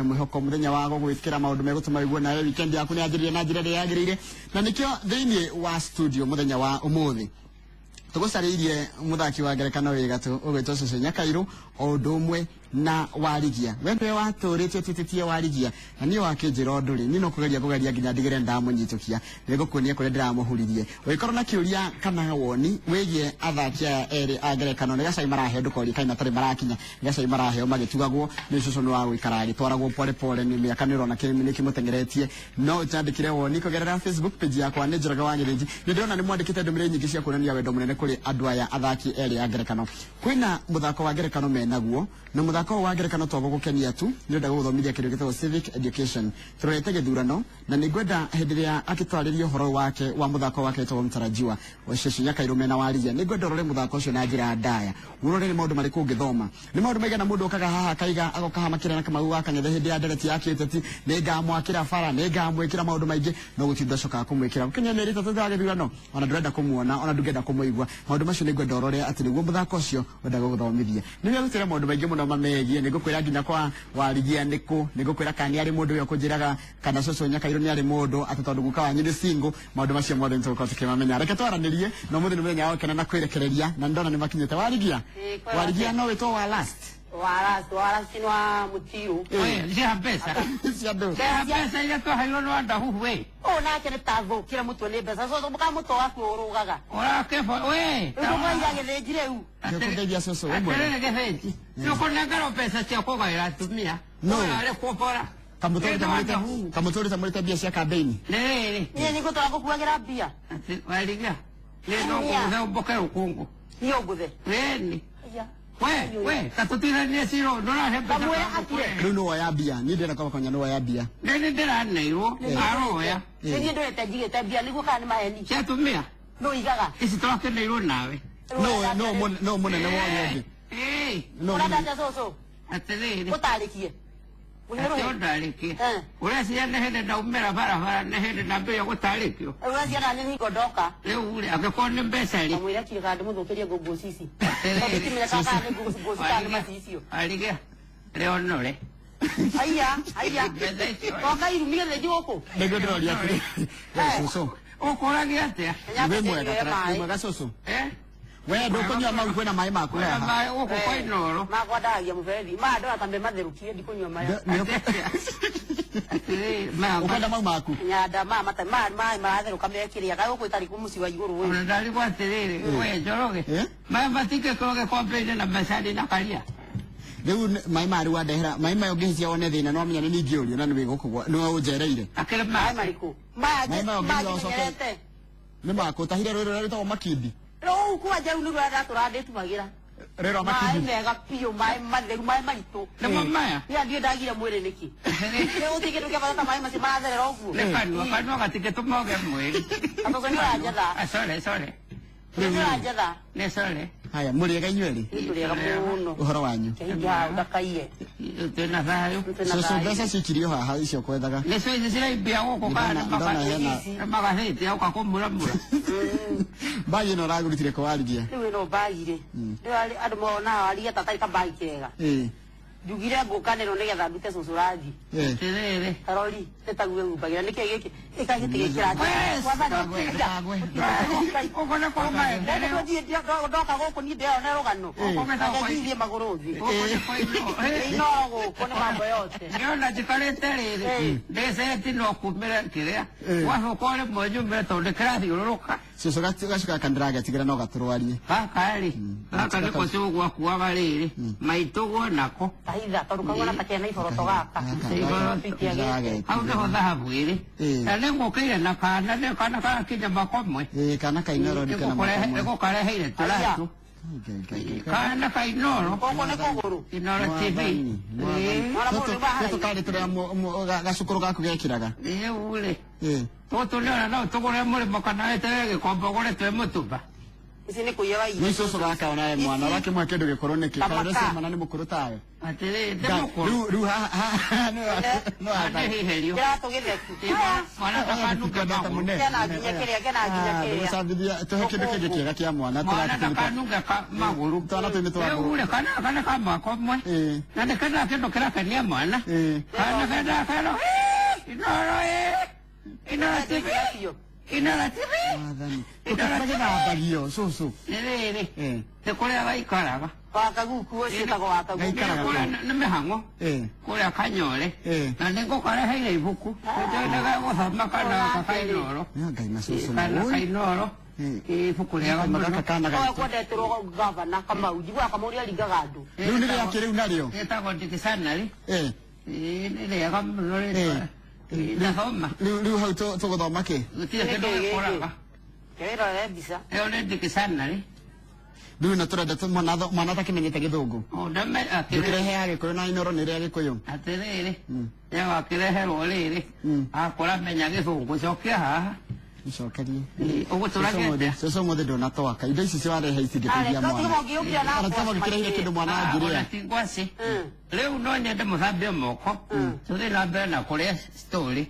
Mwĩhoko mũthenya wa gũgwĩkĩra maũndũ megũtũma ũigue nawe weekend yaku nĩ yanjĩrĩire na njĩra ĩrĩa yagĩrĩire. Na nĩkĩo thĩinĩ wa studio mũthenya wa ũmũthĩ tũgũcarĩirie mũthaki wa ngerekano wĩ gatũ ũgwĩtwo Cũcũ Nyakairũ, o ũndũ ũmwe na Warigia. We nĩwe watũrĩte ũtĩtĩtie Warigia, na niĩ wakĩnjĩra ũndũ rĩ, niĩ no kũgeria kũgeria nginya ndigĩre ndamũnyitũkia. Nĩngũkuonia kũrĩa ndĩramũhuririe. Ũngĩkorwo na kĩũria kana woni wĩgiĩ athaki aya erĩ a ngerekano, nĩ gacai maraheo, ndũkorie kaĩ matarĩ marakinya, nĩ gacai maraheo magĩtugagwo nĩ cũcũ, nĩ wa gũikara agĩtwaragwo pole pole nĩ mĩaka, nĩ ũrona nĩ kĩmũteng'eretie. No ũnjandĩkĩre woni kũgerera Facebook page yakwa nĩ Njoroge wa Gĩthĩnji. Nĩ ndĩrona nĩ mwandĩkĩte ndũmĩrĩri nyingĩ cia kuonania wendo mũnene kũrĩ andũ aya athaki erĩ a ngerekano. Kwĩna mũthako wa ngerekano menaguo, na mũthako ũyũ wa ngerekano to gũgũkenia tu, nĩ ũrenda gũgũthomithia kĩndũ gĩtagwo civic education. Tũrorete gĩthurano, na nĩ ngwenda hĩndĩ ĩrĩa akĩtwarĩria ũhoro wake wa mũthako wake wĩtagwo Mtarajiwa Cũcũ Nyakairũ mena Warigia, nĩ ngwenda ũrore mũthako ũcio na njĩra ndaya, ũrore nĩ maũndũ marĩkũ ũngĩthoma, nĩ maũndũ maigana mũndũ okaga haha akaiga, agoka haha makĩria na Kamau wa Kang'ethe hĩndĩ ya ndereti ya kĩũteti, nĩ ngamwakĩra bara, nĩ ngamwĩkĩra maũndũ maingĩ, no gũtirĩ ũndũ acokaga kũmwĩkĩra. Gũkinya mĩeri 3 thutha wa gĩthurano, ona ndũrenda kũmuona, ona ndũngĩenda kũmũigua. Maũndũ macio nĩ ngwenda ũrore atĩ nĩguo mũthako ũcio wenda gũgũthomithia. Nĩ wĩrutĩre maũndũ maingĩ mũno mamegiĩ, nĩ ngũkwĩra nginya kwa Warigia nĩkũ, nĩ ngũkwĩra kana nĩ arĩ mũndũ ũyũ ũkũnjĩraga kana Cũcũ Nyakairũ nĩ arĩ mũndũ, atĩ tondũ guka wanyu nĩ single. Maũndũ macio mothe nĩ tũgũkorwo tũkĩmamenya. Reke twaranĩrie, na ũmũthĩ nĩ mũthenya wa gũkena na kwĩrekereria, na nĩ ndona nĩ makinyĩte. Warigia, Ĩĩ, kwega. Warigia no wĩtwo wa last. Wa last, wa last nĩ wa mũtirũ. Oye, cia mbeca. Cia ndũ. Cia mbeca iria twaheirwo nĩ Wandahuhu we. Ũũ nake nĩ ta thũkĩre mũtwe nĩ mbeca. So mũkamũtwe waku ũrũgaga. Ũrakĩbo we. Rĩu ndũmwaira gĩthĩnji rĩu. Nĩũkũndeithia cũcũ wĩ mwega. Atĩrĩrĩ gĩthĩnji. Nĩũkũnengerwo mbeca cia kũgaĩra atumia. No. Ũrarĩ kuombora. Kamũtũrĩte mũrĩte kamũtũrĩte mũrĩte mbia cia kambĩini. Nĩ rĩrĩ. Niĩ nĩ ngũtũra ngũkuagĩra mbia. Atĩ Warigia. Nĩ no ngũgũthe ũmboke rũkũngũ. Niĩ ũngũthe. Wĩni. Aya. We, we, tatũtithanie cira ũyũ, ndũrahe mbeca. Kamwĩre akire. Rĩu nĩ woya mbia, niĩ ndĩrenda kwamba kũmenya nĩ woya mbia. Nĩ nĩ ndĩraneirwo, aroya. Nĩ niĩ ndũrĩte njigĩte mbia nĩguo kana nĩ maheni. Cia atumia. Nũ igaga. Ici twakeneirwo nawe. No no no mũnene wa ũrĩa ũngĩ. Ĩĩ. No Ũrenda mũnene. atĩa cũcũ? Atĩrĩrĩ. Ũtarĩkie. Atĩ ũndarĩkie. Ũreciria nĩ hĩndĩ ndaumĩra barabara, nĩ hĩndĩ ndambĩrĩria gũtarĩkio? Ũreciria nani hingo ndoka. Rĩu rĩ, angĩkorwo nĩ mbeca rĩ. Kamwĩra kire kana ndĩmũthũkĩrie ngũngũci ici. Tondũ timenya kana nĩ ngũngũci kana nĩ macicio. Warigia, rĩonore. Aya, aya. Mbeca icio. Goka irumi gĩthĩnji gũkũ. Nĩguo ndĩroria atĩrĩ. We cũcũ. Ũkũragia atĩa? Wĩ mwega wĩ mwega cũcũ. Eh? We ndũkũnyua mau, kwĩna maĩ maku Kwĩna haha. maĩ gũkũ kwa Inooro. Makwa ndaragia mũberethi. Maya ndora tambe matherũkie, ndikũnyua maya. Atĩrĩrĩ, maya Ũkwenda mau maku? Nyanda maya mata maya maĩ maratherũka mekĩrĩa kaĩ gũkũ ĩtarĩ mũciĩ wa igũrũ ũyũ. Ona ndarigwo atĩrĩrĩ, we Njoroge. Eh? Maya matingĩkorwo gĩkombe-inĩ na macani na karia. Rĩu maĩ maya rĩu wandehera, maĩ maya ũngĩhĩtia wone thĩna, nĩ wamenya nĩ niĩ ingĩũrio na nĩ wĩ gũkũ nĩwe ũnjereire. Akĩrĩ Maĩ maĩ. marĩkũ? Maya Maĩ maya maya ũngĩnyua ũcoke- njimenyerete. Nĩ maku ũtahire rũĩ rũrĩa rwĩtagwo Makindi. Rũu kwa njeru nĩruo ndatũra ndĩtumagĩra. Rũĩ rwa Maĩ Makindi. mega biũ, maĩ matheru, maĩ maritũ. Nĩmo maya. Niĩ ndiĩ ndagire mwĩrĩ nĩkĩ? Nĩ gũtirĩ kĩndũ kĩa bata ta maĩ macio maratherera ũguo. Nĩ kanua, kanua gatingĩtũma ũgĩe mwĩrĩ. Atũcũ nĩ ũranjetha. Ah, sorry, sorry. Nĩ ũranjetha. Nĩ sorry. Haya, mũrĩega inyuĩ erĩ? Nĩ tũrĩega mũno. Ũhoro wanyu? Kĩhingi haha ũndakaiye. Twĩna thayũ. Twĩna Cũcũ, thayũ. mbeca cikirio haha icio kwethaga. Nĩcio ici ciraimbia gũkũ kana Ndona hena nĩ magathĩti oka kũmuramura. Mbagi ĩno ũragũrutire kũ Warigia? Rĩu ĩno mbagi rĩ. Rĩu andũ monaga Warigia ta atarĩ kambagi kega. Ĩĩ. Njugire ngũka nĩro nĩgetha ndute cũcũ rangi. Ĩĩ. Atĩrĩrĩ. Karori nĩ taguo ĩhumbagĩra. Nĩkĩ gĩkĩ? Ĩka gĩtĩ gĩkĩra. Ũguo nĩ kwa maendeleo. Ndoka gũkũ niĩ ndĩrona rũgano. Reke thiĩ magũrũ thĩ. Gũkũ nĩ kwa Inooro. Inooro gũkũ nĩ mambo yote. Ndĩrona njikarĩte rĩrĩ ndĩceti no kumĩre kĩrĩa gwacoka rĩmwe nyumĩre tondũ kĩrathiũrũrũka. Cũcũ gacu gaka ndĩragetigĩra no gatũrwarie. Gaka rĩ, gaka nĩko cũgũ akuaga rĩrĩ maitũgwo nako. Tahitha tondũ kaguona ta kena iboroto gaka. Hau nĩho thahabu ĩrĩ. Na nĩngũkĩire na kana nĩ kana karakinya makomwe. Ĩĩ, kana ka Inooro ndikena makomwe. Nĩgũkareheire tũratũ. Kana ka Inooro. Gũkũ nĩ kũgũrũ. Inooro TV. Tũtũ karĩ tũrĩa gacukũrũ gaku gekĩraga. Rĩu rĩ. Tũtũ nĩ ona no tũgũre mũrĩmo kana weterere gĩkombe ũgũre twĩ mũtumba. Ici nĩ kũiya waiya. Nĩ cũcũ gaka onawe mwana ũrakĩmũhe kĩndũ gĩkũrũ nĩkĩ? Kamaka. Kaũndũ ũcio mwana nĩ mũkũrũ tawe. Atĩrĩ, ndĩ mũkũrũ. Rĩu rĩu haha no Andĩhĩhĩrio. Kĩratũ gĩtheku. Mwana ndakanunge magũrũ. Kena nginya kĩrĩa, kena nginya kĩrĩa. Ndũgũcambithia tũhe kĩndũ kĩngĩ kĩega kĩa mwana Mwana ndakanunge magũrũ. Twana tũu nĩ twa Rĩu ngũrũ. rĩ, kana kana ka mwaka ũmwe. Ĩĩ. Na nĩ kendaga kĩndũ kĩrakenia mwana. Ĩĩ. Kana kendaga kerwo, "Ĩĩ, Inoro ĩĩ, Inoro TV, Inoro TV." Wathani. Tũkĩra gĩthambagio cũcũ. Nĩ rĩrĩ, Ĩĩ. nĩ kũrĩa waikaraga. Wakaguku ũcio wĩtagwo wakaguku. Gaikaraga Kũrĩa nĩ mĩhang'o. Ĩĩ. Kũrĩa Kanyore. Ĩĩ. Na nĩ ngũkareheire ibuku. Nĩndendaga gũthoma kana gaka Kainoro. Nĩ Ngai na cũcũ. Kana Oi. Kainoro. Ĩĩ. Ibuku rĩega Kama mũno. gaka kana Nowe gaitũ. kwendeterwo gavana Kamau. Njiguaga Kamau nĩ aringaga andũ. Rĩu nĩ rĩakĩ rĩu narĩo? Rĩtagwo dictionary. Ĩĩ. Ĩĩ, nĩ rĩega mũno rĩtwa. Ĩĩ. Ndathoma. Rĩu rĩu hau tũgũthoma kĩ? Gũtirĩ kĩndũ gĩkũraga. Kĩrore mbica. Ĩyo nĩ dictionary. Rĩu ĩno tũrenda mwana atakĩmenyete gĩthũngũ. O, ndame akĩrĩ. Ndũkĩrehe ya gĩkũyũ na Inoro nĩ rĩa gĩkũyũ. Atĩrĩrĩ, nĩwakĩreherwo rĩrĩ, akũra menya gĩthũngũ, cokia haha. Icokerie. Ĩĩ, ũgũtũragĩte. Cũcũ ũmũthĩ ndũnatwaka. Indo ici ciwarehe itingĩteithia Areka mwana. ũtige ũngĩũkĩra na Ona tiga mũgĩkĩreheire kĩndũ mwana Ona angĩrĩa. ti ngwacĩ. Rĩu no nyende mũthambie moko, tũthiĩ na mbere na kũrĩa story.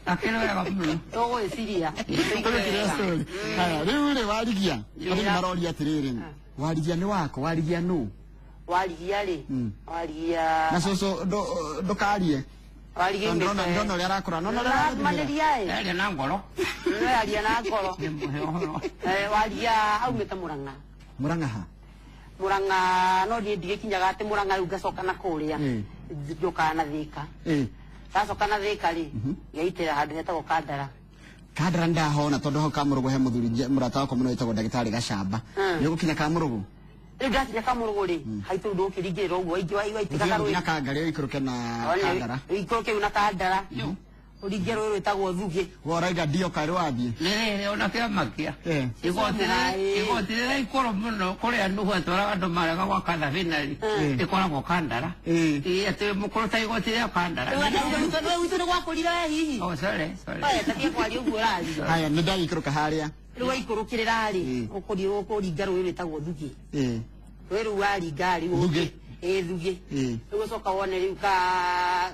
Akĩrĩ wega mũno. Tũgwĩciria. Tũgĩkĩrĩa story. Haya, rĩu rĩ warigia. Andũ nĩ maroria atĩrĩrĩ. Warigia nĩ wako, warigia nũ? Warigia rĩ. Warigia. Na cũcũ ndũkarie. Warigia Tondũ ndona ndona ũrĩa arakũra. Nona ũrĩa arathimĩra. Manĩria ĩ. Yaria na ngoro. Yaria na ngoro. Ndĩmũhe ũhoro. Warigia aumĩte Mũrang'a. Mũrang'a ha? Mũrang'a no niĩ ndigĩkinyaga atĩ Mũrang'a rĩu ngacoka na kũrĩa. Ĩĩ. Njũkaga na Thĩka. Ĩĩ. Ndacoka na Thĩka rĩ, ngaitĩra handũ hetagwo Kandara. Kandara ndahona tondũ hau Kamũrũgũ he mũthuri mũrata wakwa mũno wĩtagwo ndagĩtarĩ Gacamba. Nĩ ũgũkinya Kamũrũgũ? Rĩu ndakinya Kamũrũgũ rĩ, haitũ rĩu ndũkĩringĩrĩra ũguo waitĩka Ũthiĩ karũĩ. nginya Kangari ũikũrũke na Kandara. Ũikũrũke rĩu na Kandara. Ũringe rũĩ rwĩtagwo Thugĩ. We ũraiga ndio karĩ wathiĩ. Nĩ rĩrĩ, ona kĩamakia. Ĩĩ. Igoti rĩrĩa ikũrũ mũno kũrĩa Nuhu atwaraga andũ marega gwaka thabinari ĩkoragwo Kandara. Ĩĩ. Ĩĩ, atĩ mũkũrũ ta igoti rĩa Kandara. Rĩu gwitũ nĩ gwakũrire we hihi. Oh, sorry, sorry. Oya, ta tiga kwaria ũguo ũraria. Haya, nĩ ndagĩikũrũka harĩa. Rĩu waikũrũkĩrĩra rĩ, ũkũringa rũĩ rwĩtagwo Thugĩ. Ĩĩ. Rũĩ rũu waringa rĩ, Thugĩ. Ĩĩ, Thugĩ. Ĩĩ. Rĩu ũcoka wone rĩu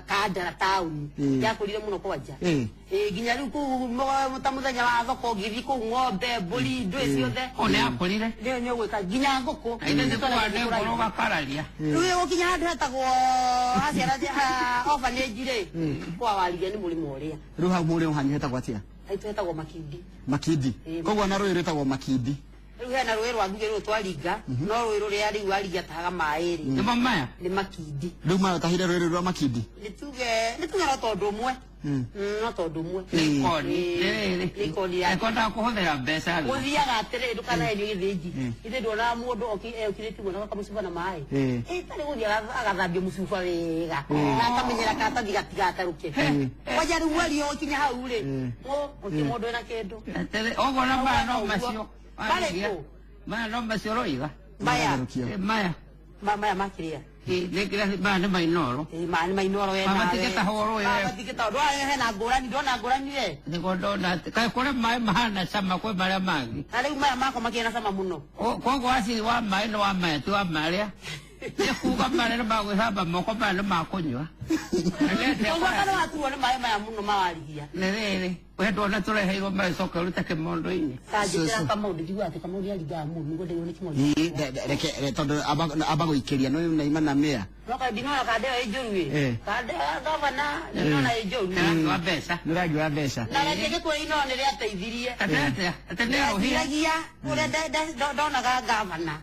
Kandara taũni. Ĩĩ. Yakũrire mũno kwanja. Ĩĩ. Ĩĩ, nginya rĩu kũu ta mũthenya wa thoko ũngĩthiĩ kũu ng'ombe, mbũri, ndũĩ ciothe. O nĩ akũrire. Nĩ ũgwĩka nginya ngũkũ. Na ithe tũkũa nĩ ngoro ũgakararia. Rĩu gũkinya handũ hetagwo haciara orphanage rĩ, kwa Warigia nĩ mũrĩmo ũrĩa. Rĩu hau mũrĩmo hanyu hetagwo atĩa? Haitũ hetagwo Makindi. Makindi. Ĩĩ. Koguo na rũĩ rwĩtagwo Makindi. Rĩu hena rũĩ rwa Thugĩ rũrũ twaringa, no rũĩ rũrĩa rĩu Warigia atahaga maĩ rĩ, Nĩmo maya. nĩ Makindi. Rĩu maya ũtahire rũĩ rũu rwa Makindi. Nĩ tuge no tondũ ũmwe. No tondũ ũmwe. Nĩ koni. Nĩ rĩrĩ. Nĩ koni ya Ekwendaga kũhũthĩra mbeca rĩ. Gũthiaga atĩrĩrĩ ndũkanaendio gĩthĩnji. Ithe nduonaga mũndũ okĩrĩtie guo na gakamũcuba na maĩ. Ĩ tarĩ gũthiĩ agathambia mũcuba wega. Na akamenyera karatathi gatigatarũke. Kwanja rĩu wario ũkinya hau rĩ, gũtirĩ mũndũ wĩna kĩndũ. Atĩrĩ, ũguo na maya no macio. Marĩkũ? Maya no macio ũroiga. Maya. Magatherũkio. Ĩ, maya. Maya makĩrĩa. Ĩ, nĩ kĩrathi maya nĩ mainoro. Ĩ, maya nĩ mainoro we Maya nawe. matingĩtahwo rũĩ Maya we. matingĩtahwo. Ndwona hena ngũrani, ndwona ngũrani we. Nĩguo ndona atĩ kaĩ kũrĩ maĩ mahana cama kwĩ marĩa mangĩ. Na rĩu maya makwa makĩrĩ na cama mũno. Koguo aciri wa maĩ nĩ wa maya ti wa marĩa. Nĩ kuga marĩa nĩ ma gwĩthamba moko maya nĩ ma kũnyua. Na nĩ atĩa Koguo kana waturwo nĩ maĩ maya mũno ma Warigia. Nĩ rĩrĩ, we ndwona tũreheirwo maĩ coke ũrute kĩmondo-inĩ. Kanjĩtĩra Kamau ndĩriguaga atĩ Kamau nĩaringaga mũndũ nĩguo ndĩrwo nĩ kĩmondo. Ĩĩ, reke tondũ amba gũikĩria no naima na mĩa. No kaĩ ndinona kanda ĩyo ĩ njũru ĩ. Ĩĩ. Kanda ya gavana ndinona ĩ njũru. Nĩ rangi wa mbeca. Nĩ rangi wa mbeca. Na reke ngĩkwĩra ino nĩ rĩateithirie. Atĩ atĩa? Atĩ nĩ arũhire? Ndeciragia ũrĩa ndonaga gavana.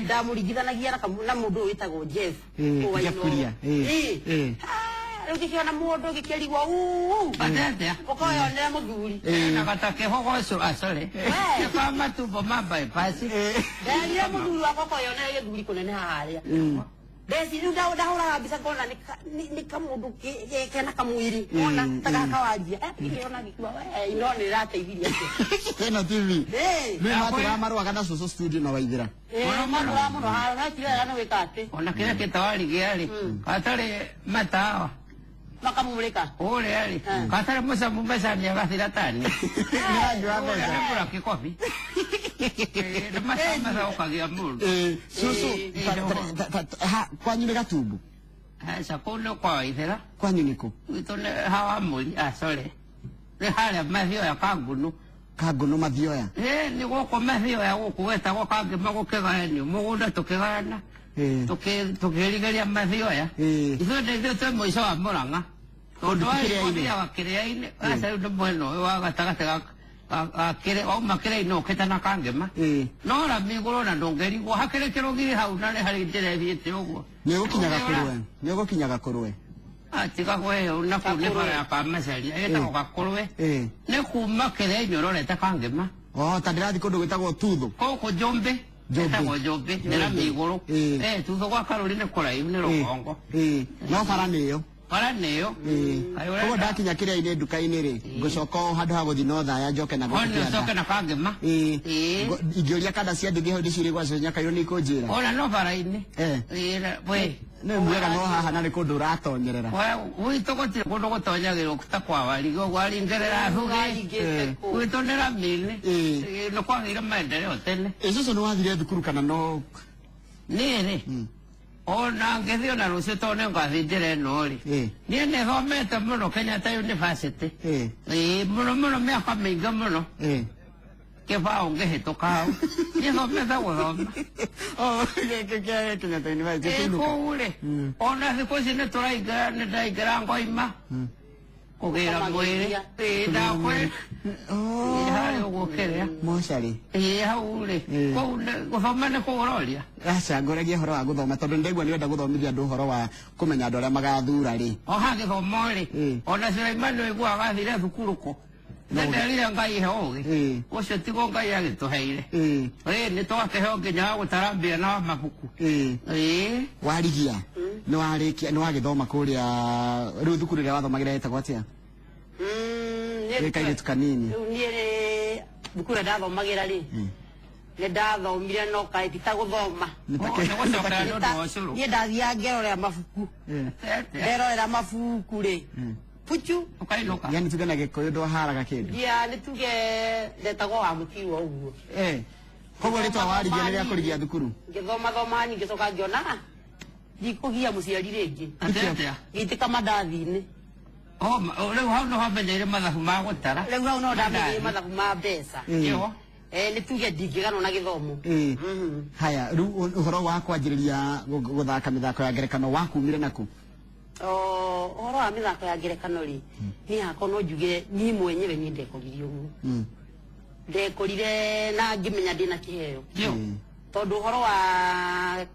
Ndamũringithanagia na mũndũ ũyũ wĩtagwo Jeff. Ĩĩ, Kũu wa Jeff Inooro. Kuria. Ĩĩ. Ĩĩ. Ĩĩ. Ah, rĩu ngĩkĩona mũndũ ngĩkĩrigwo uu. Atĩ atĩa? Ũkoyonera mũthuri. Na gatakĩhogo ũcio, ah, sorry. We. Nĩ kwa matumbo ma bypass. Nderire mũthuri wakwa ũkoyonera gĩthuri kũnene harĩa. Ndeci rĩu ndahũraga mbica ngona nĩ kamũndũ kena kamwĩrĩ wona ta gaka Waria. Ngĩkĩona ngĩkiuga we ino nĩ ĩrateithirie atĩa. Ĩno TV. Ĩĩ. Nĩ matũraga marũaga na cũcũ studio na Waithĩra. Ĩĩ, marũaga mũno haha no ti wega nĩ gwĩka atĩ. Ona kĩrĩa kĩtawarigia rĩ, gatarĩ matawa. Makamũmũrĩka. Ũrĩa rĩ, gatarĩ mũcamu mbeca nĩ agathira tani. Nĩ rangi wa Ũrĩa mbeca. nĩ mũra kĩkobi. Nĩ mathaukagia mũndũ. Cucu, kwanyu nĩ Gatumbu? Aca, kũu nĩ kwa Waithera. Kwanyu nĩ kũ? Gwitũ nĩ hawa mũri, ah sorry, nĩ harĩa Mathioya Kangũnũ. Kangũnũ Mathioya? Nĩ gũkũ Mathioya gũkũ gwetagwo Kangĩma gũkĩgayanio mũgũnda tũkĩgayana tũkĩrigeria Mathioya. Ithuĩ nĩ ithuĩ twĩ mũico wa Mũrang'a. Kũndũ Tondũ ti kĩrĩa-inĩ? Wathiaga kĩrĩa-inĩ, aca rĩu nĩ mwena ũyũ wa gatagatĩ ga kĩrĩa wauma kĩrĩa-inĩ ũkĩte na Kangĩma. No rami igũrũ na ndũngĩrigwo hakĩrĩ kĩrũgiri hau na nĩ harĩ njĩra ĩthiĩte ũguo. Nĩ ũgũkinyaga kũrũe? Nĩ ũgũkinyaga kũrũe? Tiga kwĩyũ na kũu nĩ bara ya Kamacaria ĩtagwo Gakũrwe. Nĩ kuma kĩrĩa-inĩ ũrorete Kangĩma. Oh, ta ndĩrathiĩ kũndũ gwĩtagwo Tuthu. Gũkũ Njũmbĩ. Njũmbĩ. Ĩtagwo Njũmbĩ, nĩ rami igũrũ. Tuthu gwa Karũri nĩ kũraihu nĩ rũgongo. No bara nĩ ĩyo. Bara nĩ ĩyo. Kaĩ Koguo ũrenda? ndakinya kĩrĩa-inĩ nduka-inĩ rĩ, ngũcoka o handũ ha gũthiĩ no thaya njoke na gũkũ Ona kĩanda. ũcoke na Kangĩma. Ingĩũria kanda cia ndigi hau ndĩciũrie gwa Cũcũ Nyakairũ nĩ ikũnjĩra. Ona no bara-inĩ. Na we. Nĩ mwega no haha na nĩ kũndũ ũratonyerera. Gwitũ gũtirĩ kũndũ gũtonyagĩrwo ta kwa Warigĩ ũguo waringĩrĩra thugĩ. Waringĩte kũ? Gwitũ nĩ rami-inĩ. Nĩ kwagĩire maendeleo tene. Cũcũ nĩ wathire thukuru kana no? Niĩ rĩ, ona ngĩthiĩ ona rũciũ tondũ nĩ ngathiĩ njĩra ĩno rĩ. Niĩ nĩ thomete mũno Kenyatta University. Mũno mũno mĩaka mĩingĩ mũno. Kĩbaũ ngĩhĩtũka hau. Niĩ thomete gũthoma. Oh, Kenyatta University, kĩinũka. Kũu rĩ, ona thikũ ici nĩ tũraingĩra, nĩ ndaingĩra ngoima. Kũgĩra mwĩrĩ. Ndakwĩra. Harĩa ũguo kĩrĩa. Mocarĩ. Hau rĩ. Kũu gũthoma nĩ kũu ũroria? Aca, ngoragia ũhoro wa gũthoma tondũ nĩndaigua nĩ ũrenda gũthomithia andũ ũhoro wa kũmenya andũ arĩa magathura rĩ. O ha gĩthomo rĩ, ona Suleimani ũiguaga athire thukuru kũ? Nĩnderire Ngai ihe ũgĩ. Ũcio tiguo Ngai agĩtũheire. Nĩ twakĩheo nginya wa gũtara mbia na wa mabuku. Warigia, nĩ warĩkia, nĩ wagĩthoma kũrĩa, rĩu thukuru ĩrĩa wathomagĩra ĩtagwo atĩa? Wĩ kairĩtu kanini. Rĩu niĩ rĩ, thukuru ĩrĩa ndathomagĩra rĩ, nĩ ndathomire no kaĩ ti ta gũthoma. Nĩ ta kĩ- Nĩ gũcokera nĩ ũndũ wa ũcũrũ. Niĩ ndathiaga ngerorera mabuku. Nderorera mabuku rĩ, puchu. Ũkainũka. Yani tuge na Gĩkũyũ ndwaharaga kĩndũ. Ndia nĩ tuge ndetagwo wa mũtirwa ũguo. Koguo rĩtwa warigia nĩ rĩa kũrigia thukuru? Ngĩthoma thoma ngĩcoka ngĩona, ndikũgia mũciari rĩngĩ. Atĩa atĩa? Ngĩitĩka mandathi-inĩ. Oh, rĩu hau nĩho wamenyeire mathabu ma gũtara. Rĩu hau no ndamenyeire mathabu ma mbeca. Nĩho? Nĩ tuge ndingĩganwo na gĩthomo. Haya, rĩu ũhoro wa kwanjĩrĩria gũthaka mĩthako ya ngerekano wakumire nakũ? Ũhoro wa mĩthako ya ngerekano rĩ, niĩ hakwa no njuge niĩ mwenyewe niĩ ndekorire ũguo. Ndekorire na ngĩmenya ndĩna kĩheo. Tondũ ũhoro wa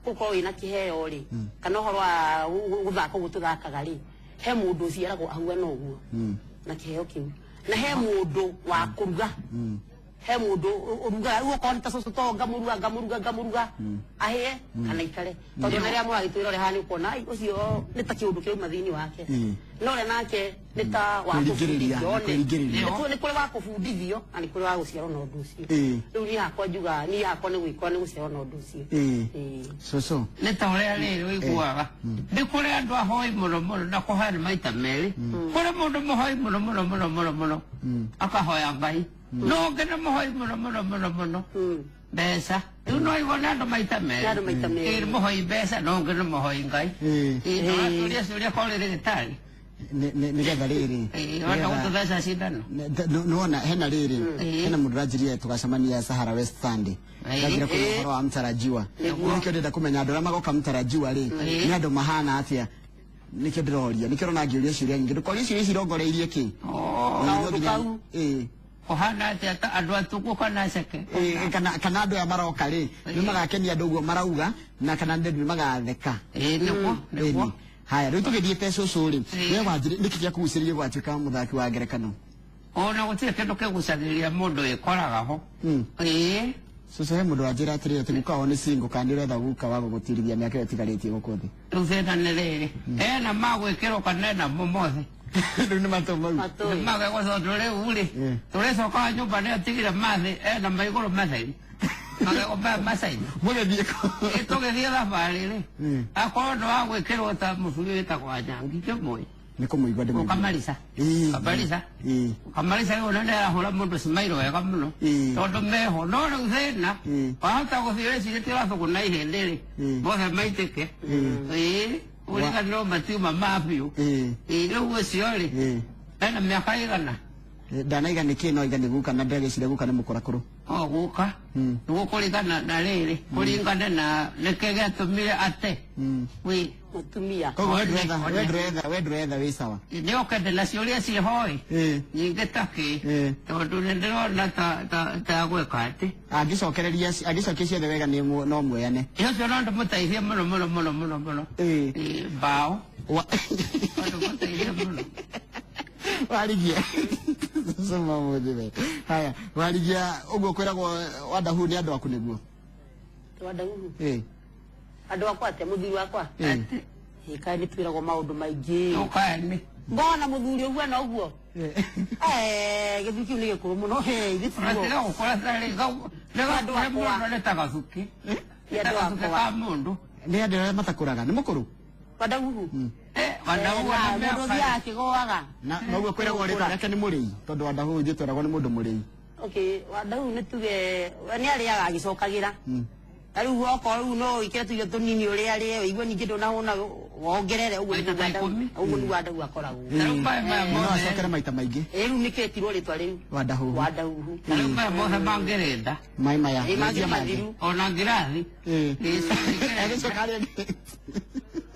gũkorwo wĩna kĩheo rĩ, kana ũhoro wa gũthaka ũguo tũthakaga rĩ, he mũndũ ũciaragwo ahuana ũguo na kĩheo kĩu. Na he mũndũ wa kũruga. He mũndũ ũrugaga, rĩu okorwo nĩ ta cũcũ to ngamũruga, ngamũruga, ngamũruga, ahĩe kana ikare. Tondũ ona rĩrĩa mũragĩtwĩra ũrĩa haha nĩ ũkuona, ai, ũcio nĩ ta kĩũndũ kĩrauma thĩinĩ wake. No ũrĩa nake nĩ ta wa Kwĩringĩrĩria, kũbundithio, one. kwĩringĩrĩria. Nĩ kũrĩ wa kũbundithio na nĩ kũrĩ wa gũciarwo na ũndũ ũcio. Rĩu niĩ hakwa njugaga, niĩ hakwa nĩ gwĩkora nĩ gũciarwo na ũndũ ũcio. Cũcũ. Nĩ ta ũrĩa rĩrĩ ũiguaga. Nĩ kũrĩ andũ ahoi mũno mũno na kũhoya nĩ maita merĩ. Kũrĩ mũndũ mũhoi mũno mũno mũno mũno mũno. Akahoya Ngai. No ũngĩ nĩ mũhoi mũno mũno mũno mũno. Mbeca. Rĩu no igua nĩ andũ maita merĩ. Nĩ andũ maita merĩ. Nĩ mũhoi mbeca, no ũngĩ nĩ mũhoi Ngai. No atũrie ciũria korwo rĩ ndagĩtarĩ. Nĩgetha rĩrĩ. Wenda gũtũtheca cindano? Nĩwona hena rĩrĩ, hena mũndũ ũranjirie tũgacemania Sahara West Sunday. Ndĩranjĩra kũrĩ ũhoro wa mtarajiwa. Nĩkĩo ndĩrenda kũmenya andũ arĩa magoka mtarajiwa rĩ, nĩ andũ mahana atĩa? Nĩkĩo ndĩroria, nĩkĩo ũrona ngĩũria ciũria nyingĩ. Ndũkorie ciũria ici irongoreirie kĩ? Kaũndũ No nginya kau. Kũhana atĩa ta andũ atukũ kana aceke? Kana andũ aya maroka rĩ, nĩ magakenia andũ ũguo marauga, na kana nĩ magatheka. Nĩguo, nĩguo. Haya, rĩu tũgĩthiĩte cũcũ rĩ, we wanjĩrĩ, nĩkĩ gĩakũgucĩrĩirie gwatuĩka mũthaki wa ngerekano? Ona gũtirĩ kĩndũ kĩgucagĩrĩria mũndũ ĩkoraga ho. Cũcũ, he mũndũ wanjĩra atĩrĩrĩ, atĩ guka wao nĩ single, kana nĩ ũretha guka wa gũgũtirithia mĩaka ĩyo ĩtigarĩtie gũkũ thĩ? Rĩu thĩna nĩ rĩrĩ, ena ma gwĩkĩrwo kana ena mo mothe? Rĩu nĩ matũ mau. Matũ. Nĩ magego tondũ rĩu rĩ, tũrĩcokaga nyũmba nĩ atigire mathĩ, ena ma igũrũ matheri. Magego maya macaina. Mũgĩthiĩ kũ? Tũgĩthiĩ thabarĩ rĩ, akorwo nĩ wa gwĩkĩrwo ta mũburi wĩtagwo Wanyangi, kĩmũĩ. Nĩ kũmũigua ndĩmũigua. Kamarisa. Kamarisa. Kamarisa rĩu nĩ arahũra mũndũ cimairo wega mũno. Tondũ meho no rĩu thĩna wahota gũthiĩ wĩcirĩtie ũrathũgũna ihĩndĩ rĩ mothe maitĩke. Ũriganĩrwo matiuma ma biũ. Rĩu ũcio rĩ ena mĩaka igana. Ndanaiga nĩkĩ no iga nĩ guka na ndagĩciria guka nĩ mũkũrakũrũ. O guka nĩguo kũringana na rĩrĩ kũringana na nĩkĩ gĩatũmire ate wĩ mũtumia. Koguo we ndũretha we ndũretha wĩ sawa. Nĩ ũkende na ciũria ciĩho ĩ nyingĩ ta kĩ tondũ nĩ ndĩrona ta gwĩka atĩ angĩcokereria angĩcokia ciothe wega nĩ no mweyane. Ũcio no ndĩmũteithie mũno mũno mũno mũno mũno. Mbaũ no ndĩmũteithie mũno. Warigia soma mujire. Haya warigia ũguo kwĩragwo Wandahu nĩ andũ aku nĩguo. Wandahu andũ akwa atĩa mũthuri wakwa kaĩ nĩ twĩragwo maũndũ maingĩ. Ũkae ngona mũthuri ũguo na ũguo gĩthuki kĩu nĩ gĩkũrũ mũno. Ũratiga gũkũra tarĩ nĩ mũndũ nĩ ta gathuki. Nĩ ta gathuki ka mũndũ. Nĩ andũ arĩa matakũraga nĩ mũkũrũ. Wandahu Wandahu mũndũ ũthiaga akĩgũaga. Na noguo kwĩragwo rĩtwa rĩake nĩ mũrĩi tondũ Wandahu ithuĩ twĩragwo nĩ mũndũ mũrĩi. Okay, Wandahu nĩ tuge nĩ arĩaga agĩcokagĩra. Ta rĩu okorwo rĩu no wĩkĩre tũirio tũnini ũrĩa arĩe ũigue ningĩ ndũnahũna wongerere ũguo nĩguo Wandahu akoragwo. No acokere maita maingĩ. Rĩu nĩkĩetirwo rĩtwa rĩu Wandahu. Wandahu. Rĩu maya mothe mangĩrenda mai maya mangĩ mathiru ona ngirathi. Agĩcoka arĩa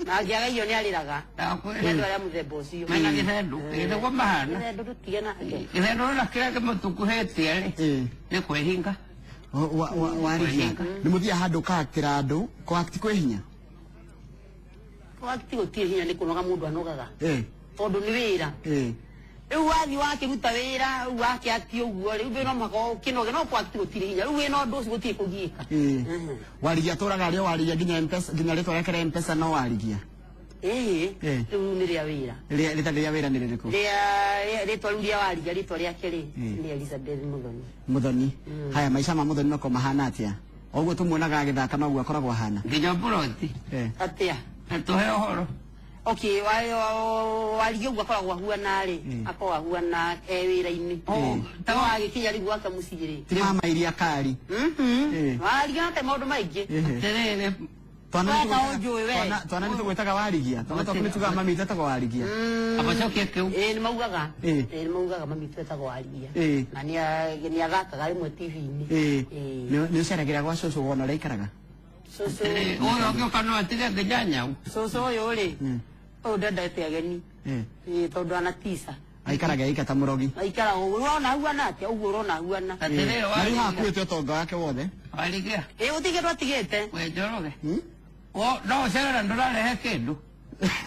na angĩaga irio nĩ arĩraga. Nĩ andũ arĩa mũthemba ũcio. Mena gĩthendũ nĩguo mahana. Gĩthendũ tũtige nake. Gĩthendũ na kĩrĩa kĩmũtunguhĩtie rĩ nĩ kwĩhinga. Warigia nĩ mũthiaga handũ ũkahaktĩra andũ kũhakti kwĩ hinya. Kũhakti gũtirĩ hinya nĩ kũnoga mũndũ anogaga tondũ nĩ wĩra. Rĩu wathiĩ wakĩruta wĩra rĩu wakĩakti ũguo rĩu no mũhaka ũkĩnoge no kũhakti gũtirĩ hinya rĩu wĩna ũndũ ũcio gũtirĩ kũgiĩka. Warigia atũraga arĩ o Warigia nginya M-Pesa nginya rĩtwa rĩake rĩa M-Pesa no Warigia. Rĩu nĩ rĩa wĩra. Rĩtwa rĩa wĩra nĩ rĩrĩkũ? Rĩtwa rĩu rĩa Warigia rĩtwa rĩake rĩ nĩ Elizabeth Muthoni. Muthoni. Haya maica ma Muthoni mako mahana atĩa? Ũguo tũmuonaga agĩthaka noguo akoragwo ahana. Nginya mburoti. Atĩa? Tũhe ũhoro. Okay, Warigia ũguo akoragwo ahuana rĩ akoragwo ahuana e wĩra-inĩ. Ta wagĩkinya rĩu gwake mũciĩ rĩ. Ti mama iria kari. Warigia nake maũndũ maingĩ. Atĩrĩrĩ Twana nĩ tũgwĩtaga Warigia. Twana twaku nĩ tugaga mami witũ etagwo Warigia. Amacokie kĩu. Nĩ maugaga. Nĩ maugaga mami witũ etagwo Warigia. Na nĩ athakaga rĩmwe TV-inĩ. Nĩ ũceragĩra gwa cũcũ wona ũrĩa aikaraga? Cũcũ. Ũyũ ũngĩũka no atige nginya nyau. Cũcũ ũyũ rĩ ũyũ ndendete ageni. Tondũ anatisa. Aikaraga aika ta mũrogi. Aikaraga ũguo ũrona ahuana atĩa ũguo ũrona ahuana. Atĩrĩrĩ Na rĩu hakuĩte ũtonga wake wothe. Warigia. Gũtirĩ kĩndũ atigĩte. We Njoroge. No ũcerera ndũrarehe kĩndũ.